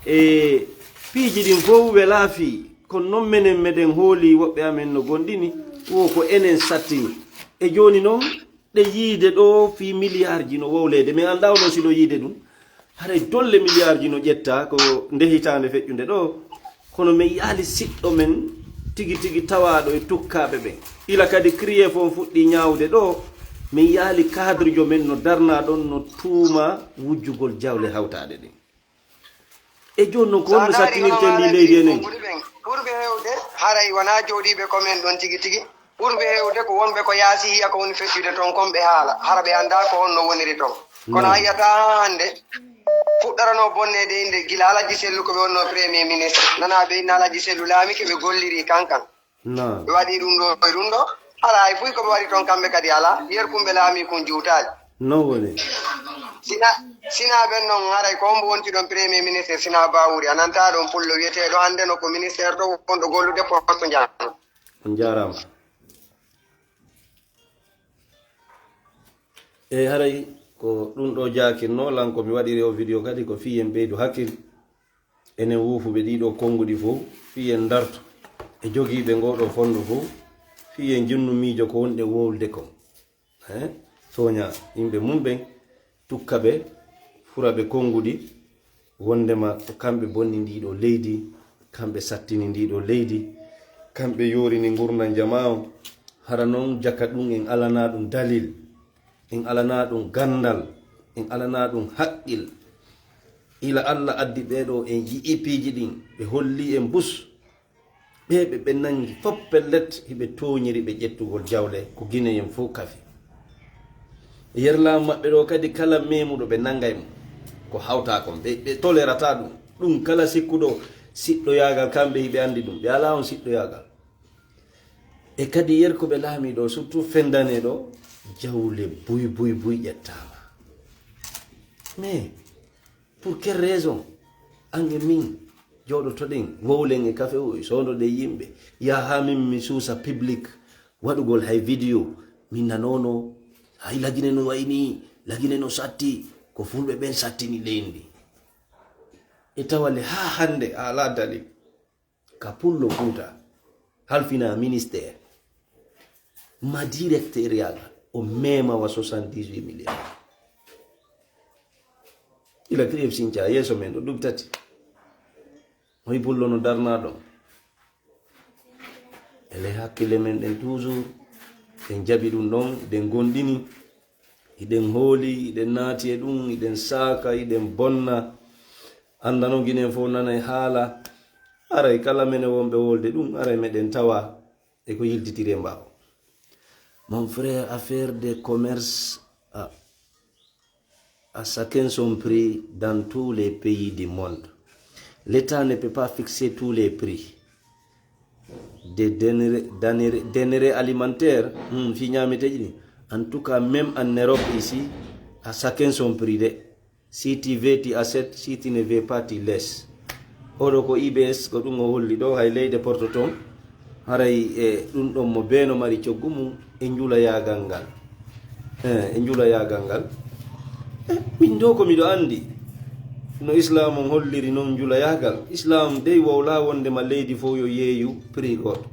e piiji ɗin fof welaa fii. Kono noon menen meɗen hooli woɓɓe amen no gondini, wo ko enen sattini. E jooni noon, ɗe yiide ɗo fii miliyaarji no wowleede. Mi anndaa onon si ɗo yiide ɗum. Haray dolle miliyaarji no ƴettaa ko nde hitaande feƴƴunde ɗo. Kono mi yiyaali siɗɗo men tigi tigi tawaaɗo e tukkaaɓe ɓen. Ila kadi kriye fof fuɗɗii ñaawde ɗo. Mi yiyaali cadre jo men no darnaa ɗon no tuuma wujjugol jawle hawtaaɗe ɗen. E jooni noon, ko honno sattinirten ndi leydi enen? Ɓurɓe heewde, haray wonaa jooɗiiɓe ko men ɗon tigi tigi. Ɓurɓe heewde ko wonɓe ko yaasi, yiya ko woni feƴƴude toon kon, ɓe haala. Hara ɓe anndaa ko honno woniri toon. Kono a yiyata haa hannde, fuɗɗaranoo bonneede innde gila Alhaji Sellu ko ɓe wonnoo premier ministre. Nanaa ɓe inna Alhaji Sellu laamike, ɓe golliri kankan. Naam. Ɓe waɗi ɗum ɗo e ɗum ɗo. Hara hay buy ko ɓe waɗi toon kamɓe kadi alaa. Yer kumɓe laami kun juutaali. Non woni. Sina, sina ɓen noon haray ko hombo wonti ɗon premier ministre sina Bawuri. A nanta ɗon pullo wiyeteeɗo hannde no ko ministère to wonɗo gollude poste njaano. On jaaraama. E haray ko ɗum ɗo jaakirno lan ko mi waɗiri o video kadi ko fii en ɓeydu hakkil. Enen wuufuɓe ɗiɗo konnguɗi fof, fii en ndarto e jogiiɓe ngoo ɗoo fonndo fof, fii en njinnu miijo ko wonɗen wowlude kon. He? Tooña yimɓe mum ɓen, tukka ɓe, fura ɓe konnguɗi, wonndema ko kamɓe bonni ndii ɗoo leydi, kamɓe sattini ndii ɗoo leydi, kamɓe yoorini ngurndan jamaa on. Hara non jaka ɗum en alanaa ɗum dalil. En alanaa ɗum ganndal, en alanaa ɗum haqqil. Ila Alla addi ɓee ɗoo, en yi'ii piiji ɗin, ɓe hollii en bus. Ɓee ɓe ɓe nanngi fof pellet, hiɓe tooñiri ɓe ƴettugol jawle, ko Gineyen fof kafi. E yer laamu maɓɓe ɗoo kadi, kala meemuɗo ɓe nanngay mo, ko hawtaa kon. Ɓe, ɓe tolerataa ɗum. Ɗum kala sikkuɗo siɗɗoyaagal, kamɓe hiɓe anndi ɗum. Ɓe alaa on siɗɗoyaagal. E kadi yer ko ɓe laamii ɗoo, surtout fendane ɗoo, jawle buy, buy, buy ƴettaama. Mais, pour quelle raison? An e min, jooɗotoɗen, wowlen e kafe o, e soondoɗen yimɓe, yaa haa min mi suusa public, waɗugol hay video, min nanoono, hay Lagine no wayi nii, Lagine no satti, ko fulɓe ɓen sattini leydi ndi. E tawa le haa hannde, a alaa dalil. Ka pullo Fuuta, halfina ministère, ma directeur yaaga, o mema wa soixante-dix-huit milliards. Ila P F Sinca yeeso men ɗo duuɓi tati. Hoy pullo no darna ɗon? Ele hakkille men ɗen toujours, en jaɓi ɗum ɗon, ɗen gondini. Hiɗen hooli, hiɗen naati e ɗum, hiɗen saaka, hiɗen bonna. Annda non ginen fof nanay haala. Aray kala mene wonɓe wolde ɗum, aray meɗen tawa e ko yiltitiri e mbaaw. Mon frère, affaire de commerce, a, à chacun son prix dans tous les pays du monde. L'État ne peut pas fixer tous les prix des denrées, denrées, denrées alimentaires, hmm, fi ñaameteeji ɗi. En tout cas, même en Europe ici, à chacun son prix de. Si tu veux, tu achètes, si tu ne veux pas, tu laisses. Oɗo ko I B S, ko ɗum o holli ɗo, hay leyɗe porto toon, haray e ɗum ɗon mo beeno mari coggu mum e njulayaagal ngal. Eh, e njulayaagal ngal. Eh, min ɗo ko miɗo anndi no Islam on holliri noon njulayaagal. Islam dey wowla wonde ma leydi fof yo yeeyu prix gooto.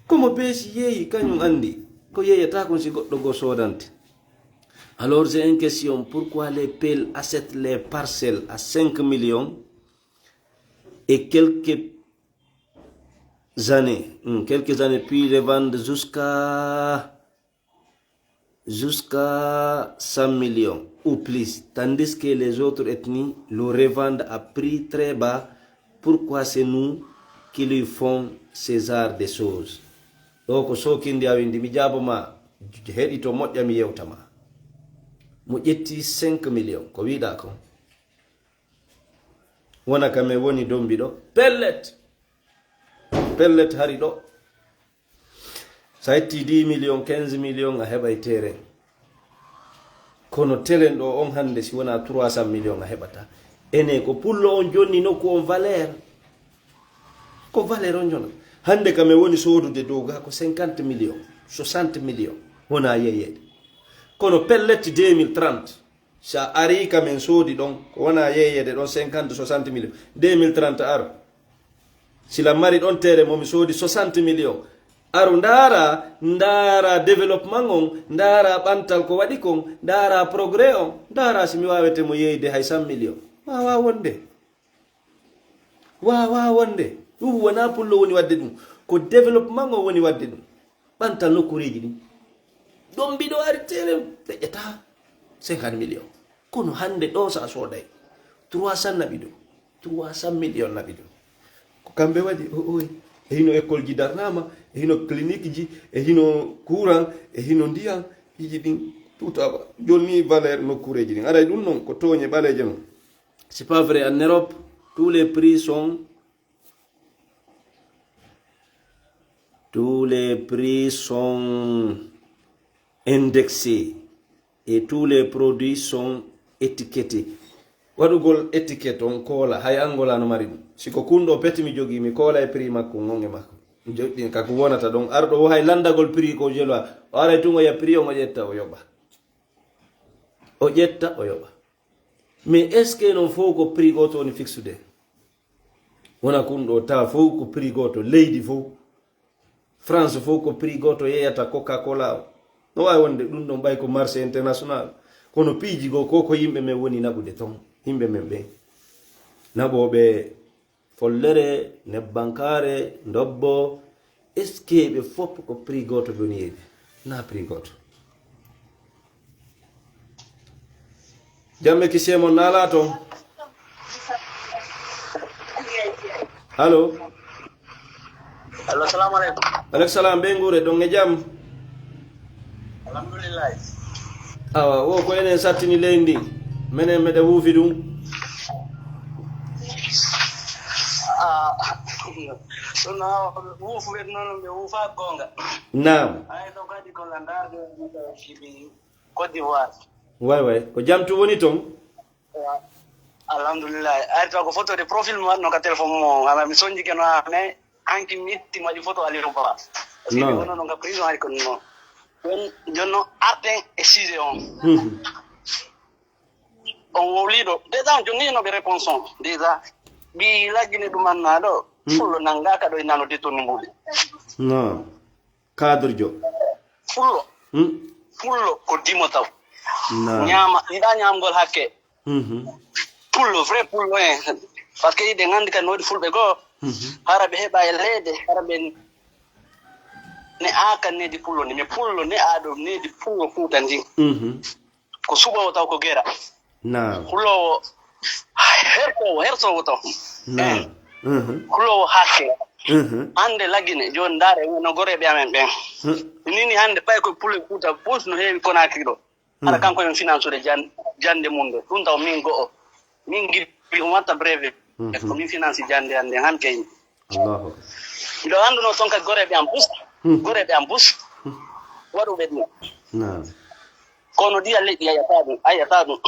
Komo beesi yeeyi, kañum anndi. Ko yeeyata kon si goɗɗo goo soodante. Alors, j'ai une question. Pourquoi les peuls achètent les parcelles à cinq millions et quelques années, hmm, quelques années, puis revendent jusqu'à, jusqu'à cent millions ou plus, tandis que les autres ethnies le revendent à prix très bas? Pourquoi c'est nous qui lui font ce genre de choses? Ɗo ko sookindi a windi, mi jaabo ma, heɗito moƴƴa, mi yewta ma. Mo ƴetti cinq millions, ko wiɗa kon. Wona ka men woni Dombi ɗo. Pellet. Pellet hari ɗo. Sa ƴetti dix millions, quinze millions, a heɓay terrain. Kono terrain ɗo on hannde, si wona trois cent millions a heɓata. Ene ko pullo on jonni nokku on valeur. Ko valeur on jonna. Hannde ka men woni soodude dow ga ko cinquante millions, soixante millions. Wona yeeyeede. Kono pellet deux mille trente. Si a arii ka men soodi ɗon, ko wona yeeyeede ɗon cinquante, soixante millions. Deux mille trente aro. Si la mari ɗon terrain mo mi soodi soixante millions. Aru ndaara, ndaara développement on, ndaara ɓantal ko waɗi kon, ndaara progrès on, ndaara si mi waawete mo yeeyde hay cent millions. Waawa wonde. Waawa wonde. Ɗum wona pullo woni waɗde ɗum. Ko développement on woni waɗde ɗum. Ɓantal nokkuureeji ɗin. Ɗon mbiɗo ari terrain feƴƴata cinquante millions. Kono hannde ɗo sa sooday trois cent naɓi ɗum. Trois cent millions naɓi ɗum. Ko kamɓe waɗi o oy. E hino école ji darnaama, e hino clinique ji, e hino courant, e hino ndiyan, piiji ɗin. Tout à, jonni valeur nokkuureeji ɗin. Aray ɗum non, ko tooñe ɓaleeje non. C'est pas vrai. En Europe, tous les prix sont, tous les prix sont indexés et tous les produits sont étiquetés. Waɗugol étiquette on koola, hay Angola no mari ɗum. Si ko kunɗo peti mi jogii, mi koola e prix makko, ngon e makko. Joɗɗin ka ko wonata ɗon. Arɗo wo hay landagol prix ko jeloa. O aray tun o yiya prix on, o ƴetta, o yoɓa. O ƴetta, o yoɓa. Mais est-ce que non fof ko prix gooto woni fixude? Wona kun ɗo ta fof ko prix gooto, leydi fof. France fof ko prix gooto yeeyata Coca-Cola o. No waawi wonde ɗum ɗon ɓay ko marché international. Kono piiji goo ko, ko yimɓe men woni naɓude ton. Yimɓe men ɓen. Naɓooɓe follere, nebbankaare, ndobbo, est-ce que ɓe fof ko prix gooto ɓe woni yeeyde? Na prix gooto. Jam e kisiyee mon naalaa toon. Allo? Allo, salamu aleykum. Aleykum salam, ɓe nguure, ɗon e jam? Alhamdulillahi. Awa, wo ko enen sattini leydi ndi. Menen meɗen wuufi ɗum. Ah, ɗum no wuufuɓe noon, ɓe wuufa goonga. Naam. Ay, ɗo kadi ko la ndaarde Côte d'Ivoire. Way, way. Ko jam tu woni toon? Wa-, alhamdulillah. Ay, taw ko photo de profil mo waɗno ka téléphone mo. Ama mi sonji ke no ame hanki mitti maji photo Aliou Ba. Parce que mi wono no ka prison ay kono no. Jon, jonno arten e sujet on. Mhm. On wowliɗo. Déjà, on jonni no ɓe réponse on. Déjà, ɓi laggine ɗum anna ɗo. Hmm. Fullo nangaka ɗo e nano détourné mbuɗi. Non. Cadre jo. Fullo. Hmm? Fullo ko dimo taw. Non. Ñaama, yiɗa ñaamgol hakke. Mhm. Pullo, vrai pullo en. Parce que iɗen anndi kadi no waɗi fulɓe goo. Mhm. Hara ɓe heɓa e leede, hara ɓe ne aaka needi pullo ni. Mais pullo ne aɗo needi pullo Fuuta ndi. Mhm. Ko suɓoowo taw ko gera. Naam. Huloowo herkoowo, hertoowo taw. Naam. Eh. Mhm. Huloowo hakke. Mhm. Hannde lagine, jooni ndaare, no goreeɓe amen ɓen. Hmm. Nini hannde pay ko pullo Fuuta, bus no heewi Konaakiri ɗo. Hara kanko en finance de jan-, jannde mum de. Ɗum taw min go'o. Min ngiɗi mi watta breve. Mhm. E ko min finance jannde an nden han kay. Allahu Akbar. Miɗo annduno toon kadi goreeɓe am pus. Hmm. Goreeɓe am pus. Hmm. Waɗuɓe ɗum. Naam. Kono ɗiya leƴƴi a yiyata ɗum, a yiyata ɗum.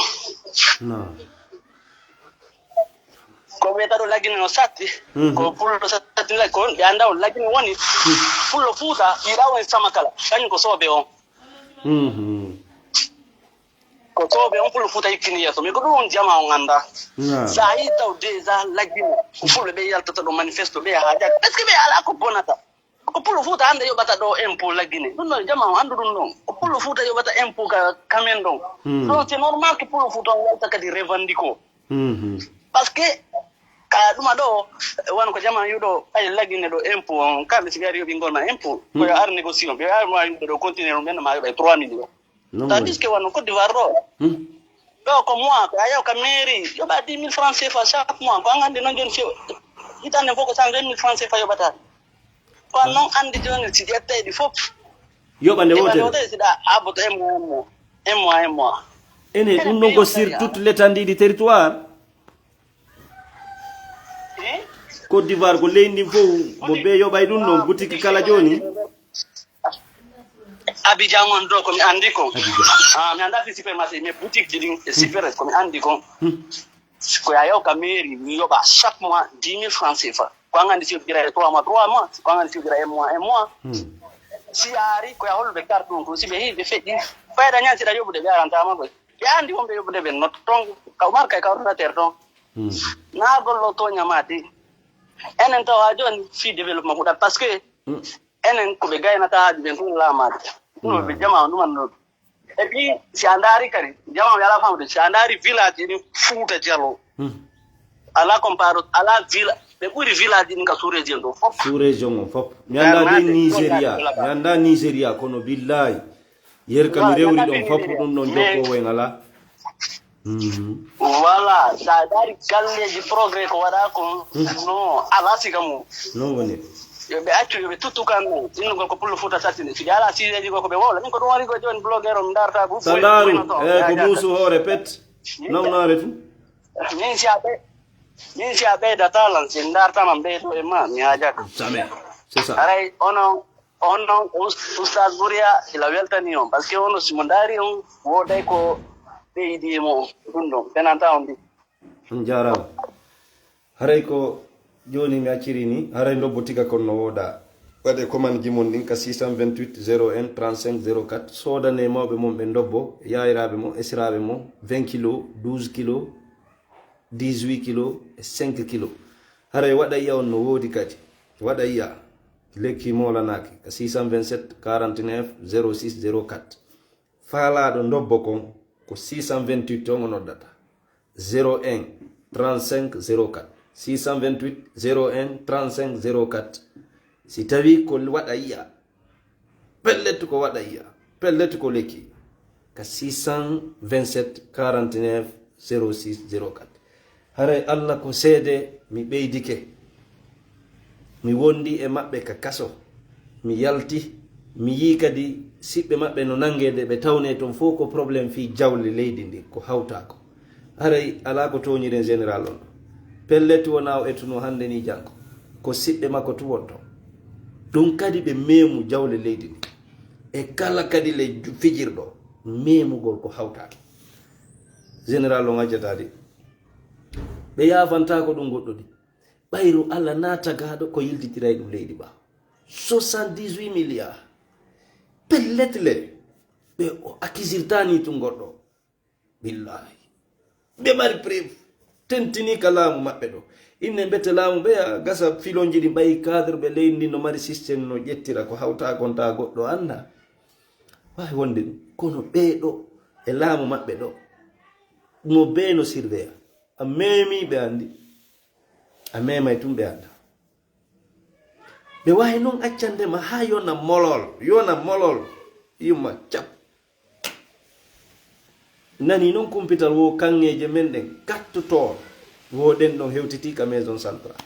Naam. Ko wiyata ɗo lagine no satti. Mhm. Ko pullo satti la-, ko ɓe annda on lagine woni. Hmm. Pullo Fuuta, yiɗa on sama kala. Kañum ko soobe on. Mhm. Ko soobe on pullo Fuuta yikkini yeeso. Mais ko ɗum on jama on annda. Naam. Sa yi taw déjà lagine, ko fulɓe ɓe yaltata ɗo manifesto, ɓe haaja. Est-ce que ɓe ala ko bonata? Ko pullo fuuta hannde yoɓata ɗo impôt laggine ɗum ɗon jama o anndu ɗum ɗon ko pullo fuuta yoɓata impôt ka kamen ɗon. Ɗon c'est normal que pullo fuuta on yalta kadi revendique o. Parce que ka ɗuma ɗo wano ko jama yuɗo ɓay laggine ɗo impôt on kamɓe si ɓe ari yoɓi ngolma impôt ko yo ar négocier on ɓe ari ma yuɗo ɗo continuer ɗum ɓenna ma yoɓay trois millions. Tandis que wano Côte d'Ivoire ɗo ɗo ko mois ko a yaw ka mairie yoɓa dix mille francs cfa chaque mois ko an anndi noon jooni si hitande fof ko cent vingt mille francs cfa yoɓata. Ko an noon anndi jooni si ƴettay ɗi fof. Yoɓa nde wotere. Siɗa abboto un mois un mois un mois un mois. Ene ɗum ɗon ko sur toute l'étendue du territoire. Côte d'Ivoire ko leydi ndin fof mo be yoɓay ɗum ɗon boutique kala jooni. Abidjan on ɗo ko mi anndi kon. Ah, mi annda fi supermarché mais boutique ji ɗin e super ko mi anndi kon. Ko ya yaw ka mairie mi yoɓa chaque mois dix mille francs cfa ko an anndi si yoɓira e trois mois trois mois ko an anndi si yoɓira un mois un mois. Si yaari ko ya holluɓe carte on ko si ɓe heewi ɓe feƴƴi fayda ñan siɗa yoɓude ɓe arantama koy. Ɓe anndi wonɓe yoɓude ɓen no ton ka umar kay ka ordinateur ton. Naa gollo toñama de. Enen tawa jooni fii développement huɗat parce que enen ko ɓe gaynata haaju ɓen tun laamaade ɗum ɓe jama on ɗuman noon. Et puis si a ndaari kadi jama mi alaa famude si a ndaari village ini fuuta jalo alaa comparo alaa villa ɓe ɓuri village ini ka sous région ɗo fof. Sous région o fof mi annda de. Nigeria mi annda nigeria kono billahi. Yer ka mi rewri ɗon fappu ɗum ɗon jokkowo en alaa. Voilà, sa dari galleji progrès ko waɗa kon no ala siga mum. Non woni. Yo ɓe accu yo ɓe tuttu kan innugol ko pullo fuuta sattine si ɓe ala sireji goo ko ɓe wowla min ko ɗum wari goo joni blogueur on darta bu sa ndaru e ko muusu hoore pet. Nawnaare tun. Min si a ɓe min si a ɓeydata lan si dartama ɓeydo e ma mi hajaka. Jamais. C'est ça. Aray onon On noon Oustaz Bouria ila weltani on parce que ono simo ndaari on wooday ko ɓeydi e mo ɗum ɗon penanta on mbi. On jaaraama. Haray ko jooni mi acciri ni haray ndobbo tiga kon no wooda. Waɗe commande ji mon ɗin ka six cent vingt-huit zéro un trente-cinq zéro quatre soodane mawɓe mon ɓe ndobbo yaayiraaɓe mo esiraaɓe mo vingt kilo douze kilo dix-huit kilo e cinq kilo. Haray waɗa yiya on no woodi kadi waɗa yiya. Lekki moolanaaki ka six cent vingt-sept quarante-neuf zéro six zéro quatre. Faalaaɗo ndobbo kon ko six cent vingt-huit on o noddata. Zéro un trente-cinq zéro quatre. Six cent vingt-huit zéro un trente-cinq zéro quatre. Si tawi ko waɗa yiya. Pellet ko waɗa yiya. Pellet ko lekki. Ka six cent vingt-sept quarante-neuf zéro six zéro quatre. Haray Allah ko seede mi ɓeydike. Mi wondi e maɓɓe ka kaso. Mi yalti. Mi yii kadi siɓɓe maɓɓe no nange de ɓe tawne ton fof ko problème fii jawle leydi ndi ko hawtaako. Haray alaa ko tooñiren général on. Pellet wona o etuno hannde ni janngo. Ko siɓɓe makko tu wonto. Ɗum kadi ɓe meemu jawle leydi ndi. E kala kadi le fijirɗo meemugol ko hawtaaki. Général on accataade ɓe yaafantaako ɗum goɗɗo ɗi ɓayru allah na tagaaɗo ko yiltitiray ɗum leydi ba soixante-dix-huit milliards. Pellet le ɓe o accusirtani tun goɗɗo. Billahi ɓe mari preuve tentini ka laamu maɓɓe ɗo. Inne mbette laamu ɓe a gasa filonji ɗi ɓayi cadre ɓe leydi ndi no mari système no ƴettira ko hawta gonta goɗɗo annda. Wawi wonde ɗum kono ɓeeɗo e laamu maɓɓe ɗo mo bee no surveya a memi ɓe andi a memay tun ɓe anda. Ɓe wawi non accandema ha yona molol yona molol yumma cap. Nani non kumpital wo kanŋeeje men ɗen kattotoon wo ɗen ɗon hewtiti ka maison centrale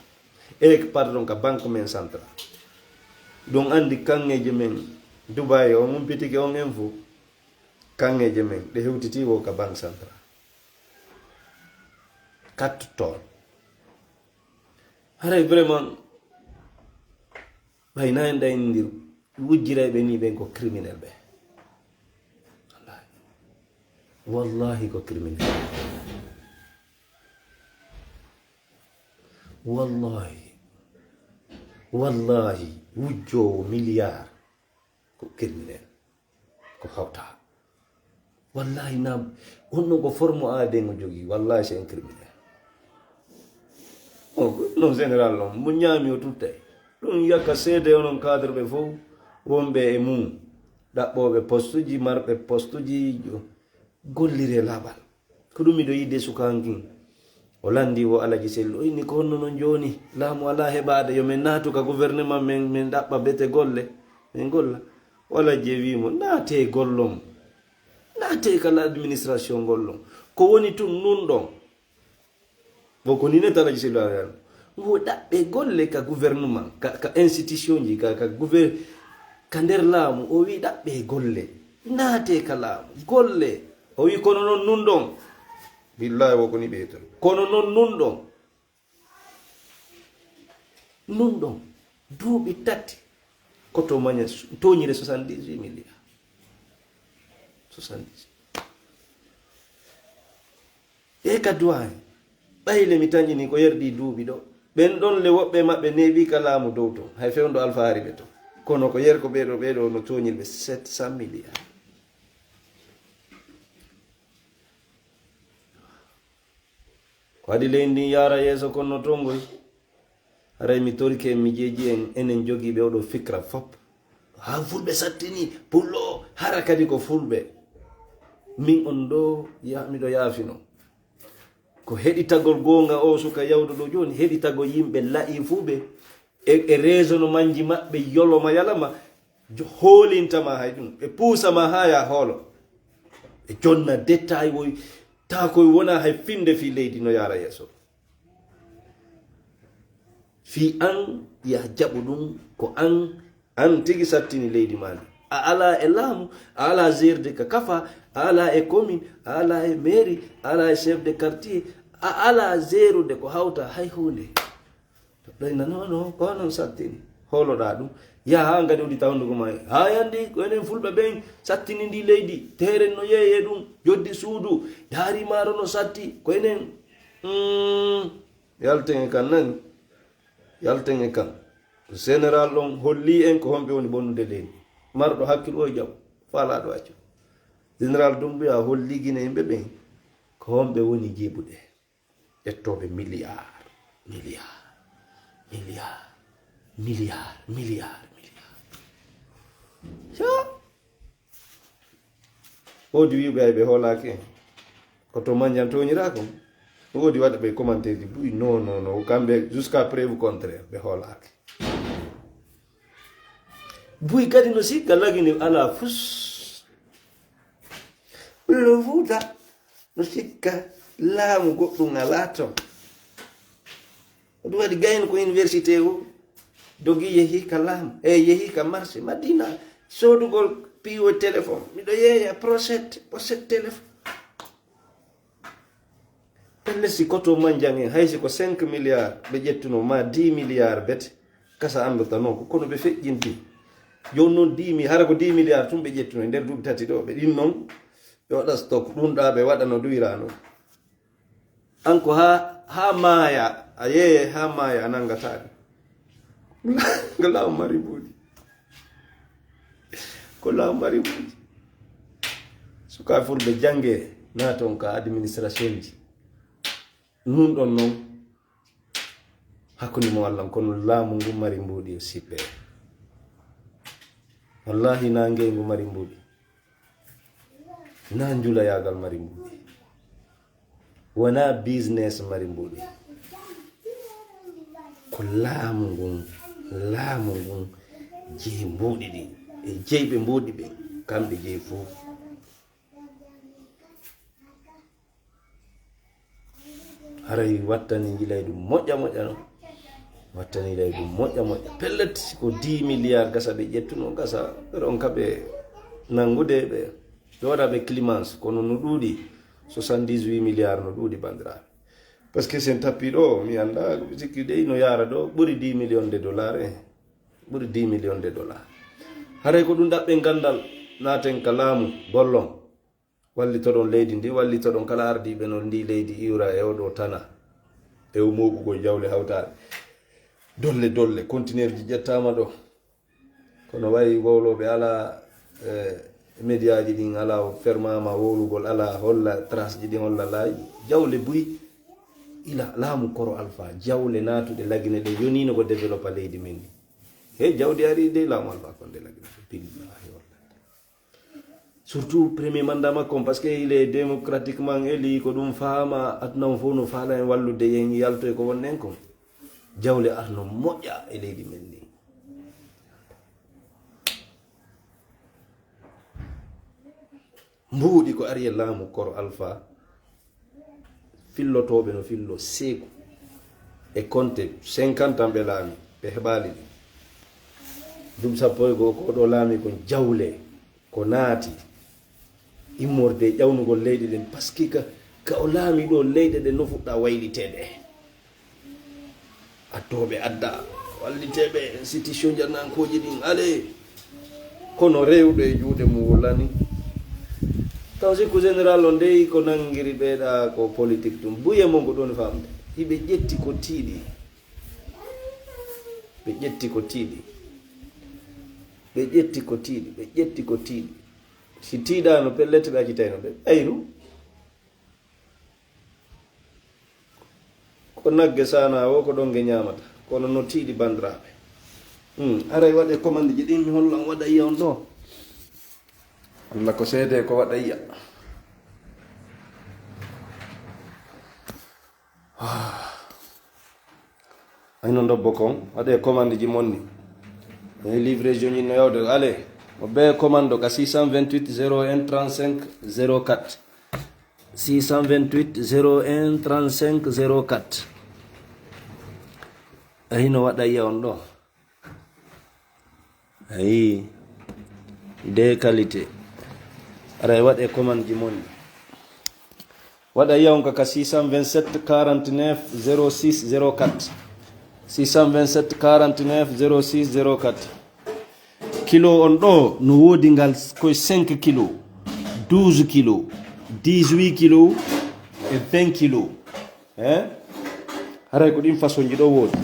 e pardon ka banque men centrale. Ɗum anndi kanŋeeje men Dubai o mumpitike on en fof kanŋeeje men ɗe hewtiti wo ka banque centrale kattotoon. Haray vraiment ɓay na en ɗaynindir wujjirayɓe ni ɓen ko criminel ɓe. Wallahi ko criminel. Wallahi wallahi wujjoowo milliard ko criminel. Ko hawta wallahi na honno ko forme aden o jogii wallahi c'est un criminel. O non général non mo ñaami o tuttay. Ɗum yakka seede onon cadre ɓe fof wonɓe e mum, ɗaɓɓooɓe postuji, marɓe postuji, gollire laaɓal. Ko ɗum miɗo yiɗde sukaankin. O lanndi wo Alaji Sellu. O inni, "Ko honno non jooni? Laamu alaa heɓaade. Yo min naatu ka gouvernement, min, min ɗaɓɓa bete golle. Min golla." O Alaji e wii mo, "Naatee gollon. Naatee ka l'administration gollon. Ko woni tun nun ɗon." Bon, ko nii ne Alaji Sellu Aliyaan. Ngo ɗaɓɓe golle ka gouvernement, ka, ka institution ji, ka, ka gouver-, ka nder laamu. O wii, "Ɗaɓɓe golle. Naatee ka laamu. Golle." O wii, "Kono non nun ɗon." Billahi, wo ko ni ɓe ton. "Kono non nun ɗon. Nun ɗon. Duuɓi tati. Koto Maña su-, tooñire soixante-dix-huit milliards. Soixante-dix. E ka duwaañi. Ɓayle mi tañini ko yerdi duuɓi ɗo. Ɓen ɗon le woɓɓe maɓɓe neeɓi ka laamu dow ton. Hay fewndo alfahaari ɓe ton. Kono ko yer ko ɓeeɗo, ɓeeɗo no tooñirɓe sept cent milliards." Ko adi leydi ndin yaara yeeso kono no tongoy. Haray mi torike en, mi jeeji en, enen jogiiɓe oɗo fikra fop. Haa fulɓe sattini, pullo, hara kadi ko fulɓe. Min on ɗo, ya-, miɗo yaafino. Ko heɗitagol goonga o suka yawɗo ɗo jooni, heɗitagol yimɓe la'i fuu ɓe, e, e raisonnement ji maɓɓe, yoloma yalama, jo-, hoolintama hay ɗum. Ɓe puusama haa ya hoolo. Ɓe jonna détail woy, taa koy wona hay finde fii leydi no yaara yeeso. Fii an ya jaɓu ɗum ko an, an tigi sattini leydi maa ndi. A alaa e laamu, a alaa zeerde ka kafa, a alaa e commune, a alaa e mairie, a alaa e chef de quartier, a alaa zeerude ko hawta hay huunde. Ɗoyna, non, non, ko non sattini. Hooloɗaa ɗum. Yaha haa ngadi udita hunnduko maa. Haa yandi, ko enen fulɓe ɓen sattini ndi leydi. Teeren no yeeye ɗum. Joddi suudu. Daari maaro no satti. Ko enen. Mm. Yalten e kan nani. Yalten e kan. Général ɗon holli en ko homɓe woni bonnude leydi. Marɗo hakkil o e jaw. Faalaaɗo accu. Général Doumbouya holli Gine yimɓe ɓen ko homɓe woni jiibuɗe. Ƴettooɓe milliard, milliard, milliard, milliard, milliard, milliard. Yo! Woodi wi'uɓe ay ɓe hoolaaki en. Ko to Mandiang tooñiraa kon. Woodi waɗa ɓe commentaire ji buy, non, non, non. Kamɓe, jusqu'à preuve contraire, ɓe hoolaaki. Buy kadi no sikka Lagine alaa fus. Pullo Fuuta no sikka laamu goɗɗum alaa ton. Ko ɗum waɗi gayno ko université o dogi, yehi ka laamu, e yehi ka marché Madina, soodugol piiwo téléphone. Miɗo yeeya pochette, pochette téléphone. Pellet, si koto Mandiang en, hay si ko cinq milliards ɓe ƴettuno, ma dix milliards bete, kasa anndatano ko kono ɓe feƴƴinti. Jooni noon dix mille, hara ko dix milliards tun ɓe ƴettuno e nder duuɓi tati ɗo, ɓe ɗin noon, ɓe waɗa stock, ɗum ɗa ɓe waɗa no duwira noon. An ko haa, haa maaya, a yeeye haa maaya a nanngataa ɗum. Ko laamu mari mbuuɗi. Ko laamu mari mbuuɗi. Sukaa fulɓe jannge, naaton ka administration ji. Nun ɗon noon, hakkunde mo Allah, kono laamu ngu mari mbuuɗi o sippee. Wallahi, na ngey ngu mari mbuuɗi. Na njulayaagal mari mbuuɗi. Wona business mari mbuuɗi. Ko laamu ngun, laamu ngun jeyi mbuuɗi ɗi. E jeyɓe mbuuɗi ɓe, kamɓe jeyi fof. Haray wattani njilay ɗum moƴƴa moƴƴa non. Wattani njilay ɗum moƴƴa moƴƴa. Pellet, si ko dix milliards gasa ɓe ƴettuno, gasa ɓe ronka ɓe nanngude ɓe. Ɓe waɗa ɓe clémence, kono no ɗuuɗi, soixante-dix-huit milliards no ɗuuɗi, banndiraaɓe. Parce que sen tappi ɗo, mi annda, sikki dey no yaara ɗo, ɓuri dix millions de dollars, eh. Ɓuri dix millions de dollars. Haray ko ɗum ɗaɓɓen ganndal, naaten ka laamu, gollon. Wallitoɗon leydi ndi, wallitoɗon kala ardiiɓe no ndi leydi iwra e oɗo tana. E o mooɓugol jawle hawtaade. Dolle, dolle, conteneur ji ƴettaama ɗo. Kono wayi wowlooɓe alaa, eh, médiaji ɗin alaa, o fermaama wowlugol alaa, holla trace ji ɗin, holla laayi. Jawle buy ila laamu Koro Alpha, jawle naatuɗe Lagine ɗe yoniino ko développa leydi men ndi. E jawdi ari de laamu Alpha Condé Lagine. Billahi wallahi. Surtout premier mandat makko on, parce que il est démocratiquement élu, ko ɗum faama, aduna on fof no faala en wallude, yen yalto e ko wonɗen kon. Jawle arno moƴƴa e leydi men ndi. Mbuuɗi ko ari e laamu Koro Alpha, fillotooɓe no fillo seeku e konte cinquante ans ɓe laami, ɓe heɓaali ɗi. Duuɓi sappo e goo ko ɗo laami kon jawle ko naati immorde e ƴawnugol leyɗe ɗen, parce que ka, ka o laami ɗo leyɗe ɗen no fuɗɗa wayliteede. Addooɓe adda, walliteeɓe institution jannankooji ɗin, alee. Kono rewɗo e juuɗe mum wulani. Taw sikku général on dey ko nanngiri ɓeeɗa ko politique ɗum. Buye mon ko ɗon famde. Hiɓe ƴetti ko tiiɗi. Ɓe ƴetti ko tiiɗi. Ɓe ƴetti ko tiiɗi. Ɓe ƴetti ko tiiɗi. Si tiiɗaano pellet ɓe accitayno ɓe. Ayru. Ko nagge saana o, ko ɗon nge ñaamata. Kono no tiiɗi banndiraaɓe. Hmm, aray waɗe commande ji ɗin, mi hollan waɗa yiya on ɗo. Allah ko seede ko waɗa yiya. Ayno ndobbo kon, waɗe commande ji mon ni. E livraison ji no yawde, ale, mo be commande ka six cent vingt-huit zéro un trente-cinq zéro quatre. Six cent vingt-huit zéro un trente-cinq zéro quatre. Ayno waɗa yiya on ɗo. Ayi, de qualité. Aray waɗe commande ji mon. Waɗa yiya on ka, ka six cent vingt-sept quarante-neuf zéro six zéro quatre. Six cent vingt-sept quarante-neuf zéro six zéro quatre. Kilo on ɗo no woodi ngal koye cinq kilo, douze kilo, dix-huit kilo e vingt kilo. Hein? Haray ko ɗin façon ji ɗo woodi.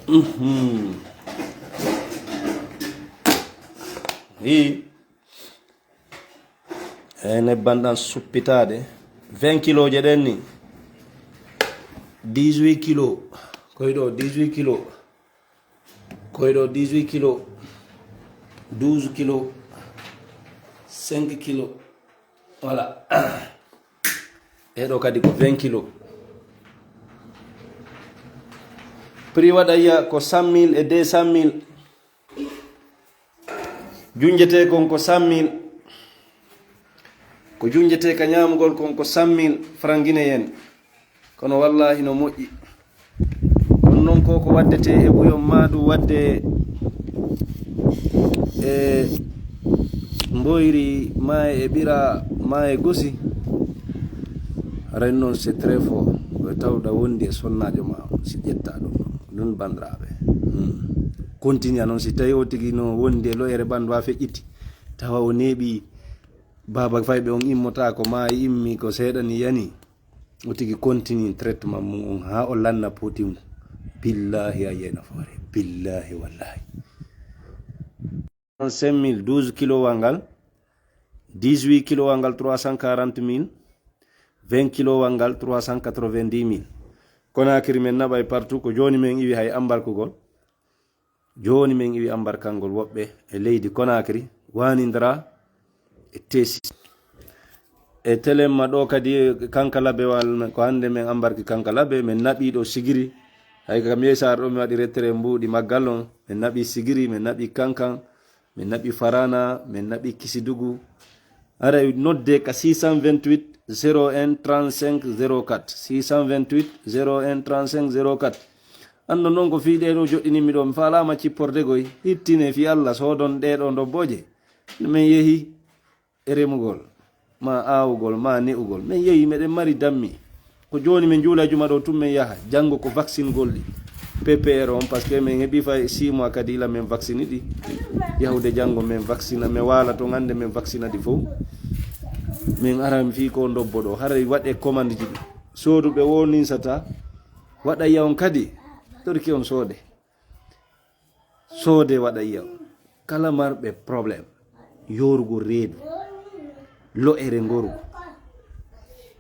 Mhm. Hi. E nebban ɗan suppitaade. Vingt kilo je ɗen ni. Dix-huit kilo. Koy ɗo dix-huit kilo. Koy ɗo dix-huit kilo, douze kilo, cinq kilo. Voilà. E ɗo kadi ko vingt kilo. Prix waɗa yiya ko cent mille e deux cent mille. Junjetee kon ko cent mille. Ko junjetee ka ñaamugol kon ko cent mille francs guinéens. Kono wallaahi no moƴƴi. Kono non ko ko waddetee e buyon maa ɗum wadde e mboyri maa e ɓira maa e gosi. Haray non c'est très fort. Ko tawɗa wondi e sonnaajo maa on, si ƴetta ɗum ɗon. Ɗum banndiraaɓe. Hmm. Continue non si tawi o tigi no wondi e lo'ere ɓanndu a feƴƴiti. Tawa o neeɓi baaba fayɓe on immotaako maa immi ko seeɗa ni yani. O tigi continue traitement mum on haa o lanna poti ngu. Billahi a yiyay nafoore. Billahi wallahi. Cinq mille, douze kilowal ngal, dix-huit kilowal ngal trois cent quarante mille, vingt kilowal ngal trois cent quatre-vingt-dix mille. Conakry men naɓay partout ko jooni men iwi hay ambarkugol. Jooni men iwi ambarkangol woɓɓe e leydi Conakry, waanindira e T six. E telemma ɗo kadi Kankalabe wal, ko hannde men ambarki Kankalabe, men naɓi ɗo Sigiri. Hay ka Miesar ɗo mi waɗi rettere mbuuɗi maggal on. Men naɓi Sigiri, men naɓi Kankan, men naɓi Farana, men naɓi Kisidugu. Aray nodde ka six cent vingt-huit zéro un trente-cinq zéro quatre. Six cent vingt-huit zéro un trente-cinq zéro quatre. Anndo non ko fii ɗee ɗoo joɗɗinimmi ɗoo, mi faalaama cipporde goy. Hittine fii Alla, soodon ɗee ɗoo ndobbooje. Men yehi e remugol, maa aawugol, maa ne'ugol. Men yehi, meɗen mari dammi. Ko jooni men juula juma ɗoo, tun men yaha. Janngo ko vaccine gol ɗi. P P R on, parce que men heɓi fay six mois kadi ila men vaccine ɗi. Yahude janngo men vaccine, men waala ton, annde men vaccine ɗi fof. Men ara fii ko ndobbo ɗoo, haray waɗe commande ji ɗi. Sooduɓe wo ninsata, waɗa yiya on kadi, torki on soode. Soode waɗa yiya on. Kala marɓe problème, yorugo reedu, lo'ere ngorugo.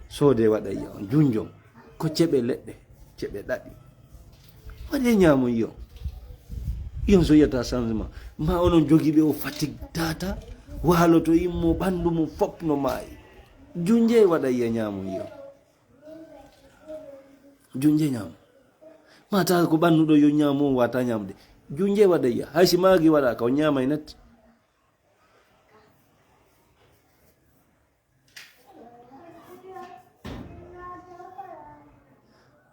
Soode waɗa yiya on. Junjon, ko ceɓe leɗɗe, ceɓe ɗaɗi. Waɗe ñaamo yiya on. Yon so yiyata changement. Ma onon jogiiɓe o fatigue tata, waaloto immo ɓanndu mum fof no maayi. Junje waɗa yiya ñaamo yiyo. Junje ñaamo. Ma tawa ko ɓannuɗo yo ñaamo, o wata ñamde. Junje waɗa yiya. Hay si maagi waɗa ka o ñaama e natti.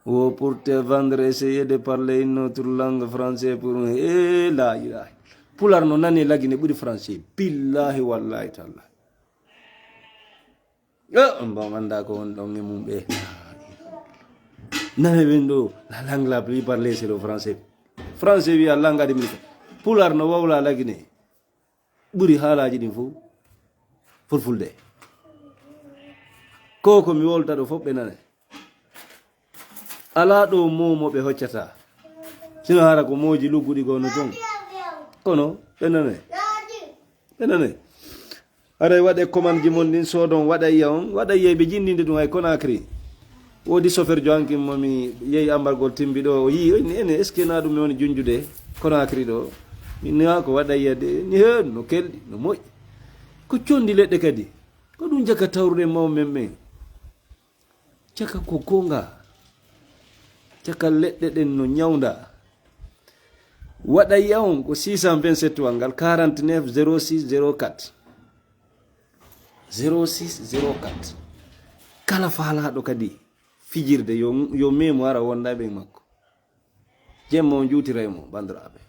Wo pour te vendre, essayer de parler une autre langue français pour un. Eh, la ilaha. Pular no nani lagine ɓuri français. Billahi wallahi taala. Eh, on bon anda ko on ɗon e mum ɓe. Nane ɓen ɗo, la langue la plus parlée, c'est le français. Français wiya langue administrative. Pular no wawla lagine. Ɓuri haalaaji ɗin fof fulfulde. Ko ko mi wolta ɗo fof ɓe nane. Alaa ɗo mo mo ɓe hoccata. Sino hara ko mooji lugguɗi gono toon. Kono ɓe nane. Ɓe nane. Haray waɗe commande ji mon ɗin, soodon waɗa yiya on, waɗa yiya ɓe jinndinde ɗum hay Conakry. Woodi chauffeur jo hanki mo mi yehi ambargol timbi ɗo, o yii, o inni, "Ene, est-ce que na ɗum mi woni junjude Conakry ɗo?" Mi ni, "Ha, ko waɗa yiya de, ni heen, no kelɗi, no moƴƴi." Ko condi leɗɗe kadi. Ko ɗum jaka tawruɗen mawɓe men ɓen. Jaka ko goonga. Jaka leɗɗe ɗen no ñawnda. Waɗa yiya on ko six cent vingt-sept wal ngal, quarante-neuf zéro six zéro quatre. Zéro six zéro quatre. Kala faalaaɗo kadi fijirde, yo, yo memu ara wonda e ɓen makko. Jemma on juutira e mo, banndiraaɓe.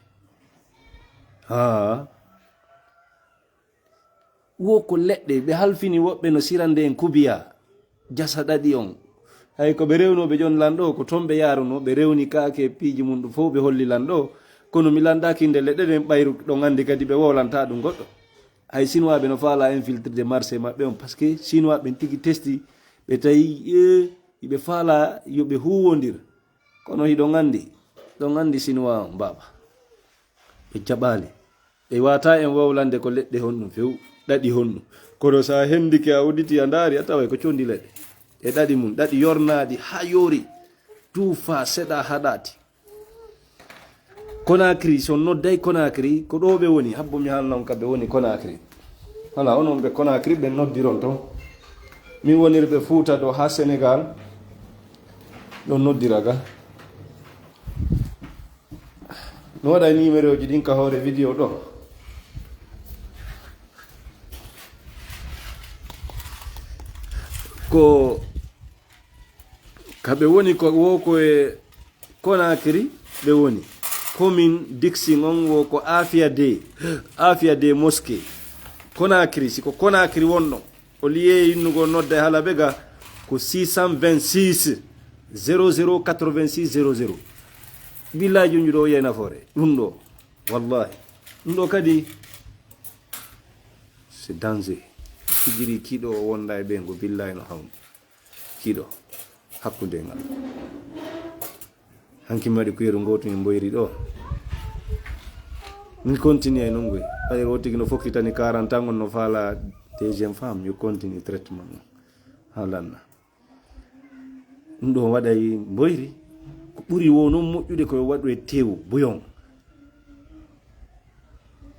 Haa. Wo ko leɗɗe, ɓe halfini woɓɓe no sirande en kubiya, jasa ɗaɗi on. Hay ko ɓe rewnoo ɓe jon lanɗo, ko toon ɓe yaarunoo, ɓe rewni kaake e piiji mum ɗum fof ɓe holli lanɗo. Kono mi landaaki nde leɗɗe ɗen ɓayru ɗon anndi kadi ɓe wowlanta ɗum goɗɗo. Hay Sinwaaɓe no faala infiltrede marché maɓɓe on, parce que Sinwaaɓe ɓen tigi testi, ɓe tawi, eh, iɓe faala yo ɓe huwondir. Kono hiɗon anndi, ɗon anndi Sinwaa on, baaba. Ɓe jaɓaali. Ɓe wata en wowlande ko leɗɗe honɗum few, ɗaɗi honɗum. Kono sa hendike a udditi a ndaari, a taway ko condi leɗɗe. E ɗaɗi mum, ɗaɗi yornaaɗi haa yoori. Tuufa seɗa haɗaati. Conakry, so nodday Conakry, ko ɗo ɓe woni, habbo mi haalna on ka ɓe woni Conakry. Hala onon ɓe Conakry ɓe noddiron ton. Min woniri ɓe Fuuta ɗo haa Sénégal, ɗo noddira ga. Mi waɗay numéro ji ɗin ka hoore vidéo ɗo. Ko ka ɓe woni ko wo ko e Conakry ɓe woni. Commune Dixing on wo ko Afia de, Afia de Mosquée. Conakry, si ko Conakry wonno, o liye innugol nodda e Halabega ko six cent vingt-six zéro zéro quatre-vingt-six zéro zéro. Billahi junjuɗo o yiyay nafoore. Ɗum ɗo, wallahi. Ɗum ɗo kadi, c'est danger. Fijiri kiɗo o wonda e ɓe ngo billahi no hawni. Kiɗo. Hakkunde ngal. Hanki mi waɗi kuyeru ngootu min mboyri ɗo. Mi continue e nongu. Ɓayre o tigi no fokkitani quarante ans, on no faala deuxième femme. Yo continue traitement on. Haa lanna. Ɗum ɗo waɗay mboyri. Ko ɓuri wo noon moƴƴude ko yo waɗu e teewu, bouillon.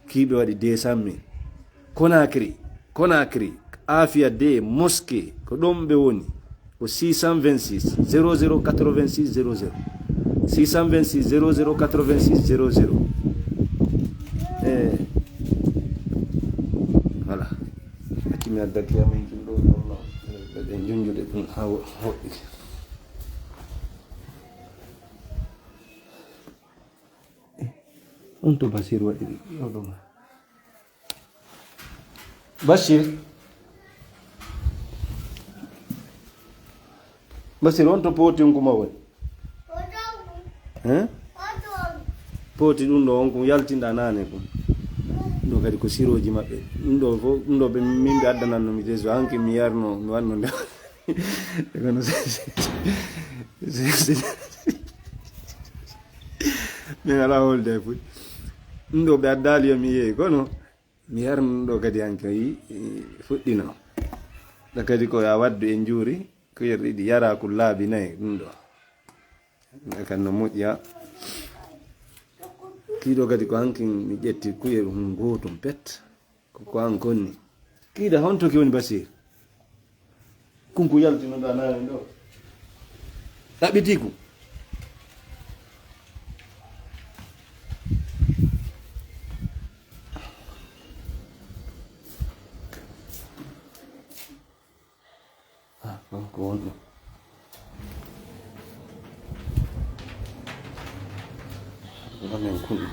Kiiɓe waɗi deux cent mille. Conakry, Conakry, Afia de Mosquée, ko ɗoon ɓe woni. Ko six cent vingt-six zéro zéro quatre-vingt-six zéro zéro. Six cent vingt-six zéro zéro quatre-vingt-six zéro zéro. Eh. Voilà. Acci mi adda ki amin kin ɗo, ɗo, ɗo. Ɓe junjude ɗum haa wo-, woɗɗi. On to Basir waɗiri ɗo ɗo ma. Basir. Basir, on to pooti on kuma woni? Hein? Pooti ɗum ɗo on kun yaltinɗa naane kun. Ɗum ɗo kadi ko sirooji maɓɓe. Ɗum ɗo fof, ɗum ɗo ɓe min ɓe addananno mi teso. Hanki mi yarno, mi wanno nde. Kono min alaa holde e fuɗi. Ɗum ɗo ɓe addaali yo mi yeeyi, kono mi yarno ɗum ɗo kadi hanki o yi, fuɗɗino. Ɗa kadi ko ya waddu e njuuri, ko yer ɗiɗi yara ko laabi nayi ɗum ɗo. Kan no moƴƴa. Ɗiɗo kadi ko hankin mi ƴetti kuye ɗum gootum pet. Ko, ko an konni. Kiida honto ki woni Basir? Kunku yaltinoɗa naane ɗo. Ɗaɓɓiti ku. Ah, ɗon ko wonɗo. Ɗonen kunɗo.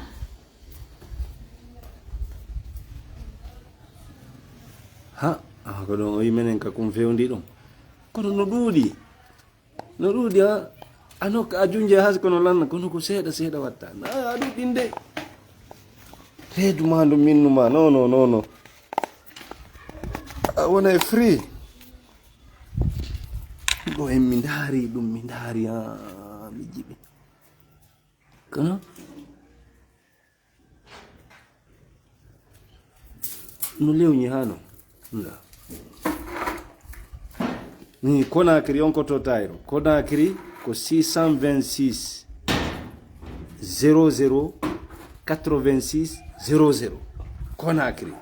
Ha, ah, ko ɗon o yi menen ka kun fewndi ɗum. Kono no ɗuuɗi. No ɗuuɗi, ha? A nokka a junje has kono lanna, kono ko seeɗa seeɗa watta. Na a ɗuɗɗinde. Reedu ma ndu minnu ma. No, no, no, no. A wona e free. Ɗo en mi ndaari ɗum, mi ndaari, ah, mi jiɓi. Kono no lewñi hano. Nda. Ni Conakry on ko to Taïro. Conakry ko six cent vingt-six zéro zéro quatre-vingt-six zéro zéro. Conakry.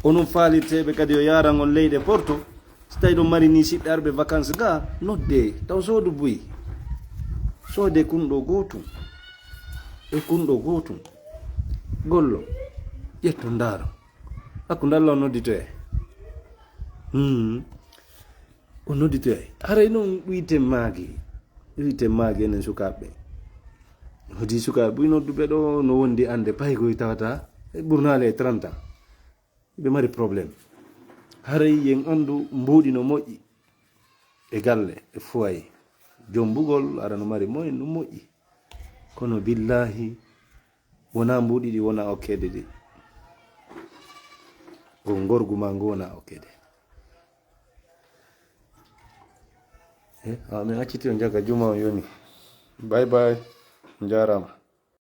Onon faalirteeɓe kadi yo yaaran on leyɗe Porto, so tawi ɗon mari ni siɓɓe arɓe vacances ga, nodde taw soodu buy. Soode kunɗo gootum. E kunɗo gootum. Gollo. Ƴetto ndaaro. Hakkunde Allah o nodditoye. Hmm. O nodditoye. Haray noon ɗuyten maagi. Ɗuyten maagi enen sukaaɓe. Hodi sukaaɓe buy nodduɓe ɗo no wondi ande paygoy tawata. E ɓurnaale e trente ans. Ɓe mari problème. Haray yen anndu mbuuɗi no moƴƴi. E galle, e foyer. Jombugol ara no mari moyen no moƴƴi. Kono billahi, wona mbuuɗi ɗi, wona okkede ɗi. Ko ngorgu ma ngu wona okkede. E, awa min acciti on jaga juma on yoni. Bye bye. Njaaraama.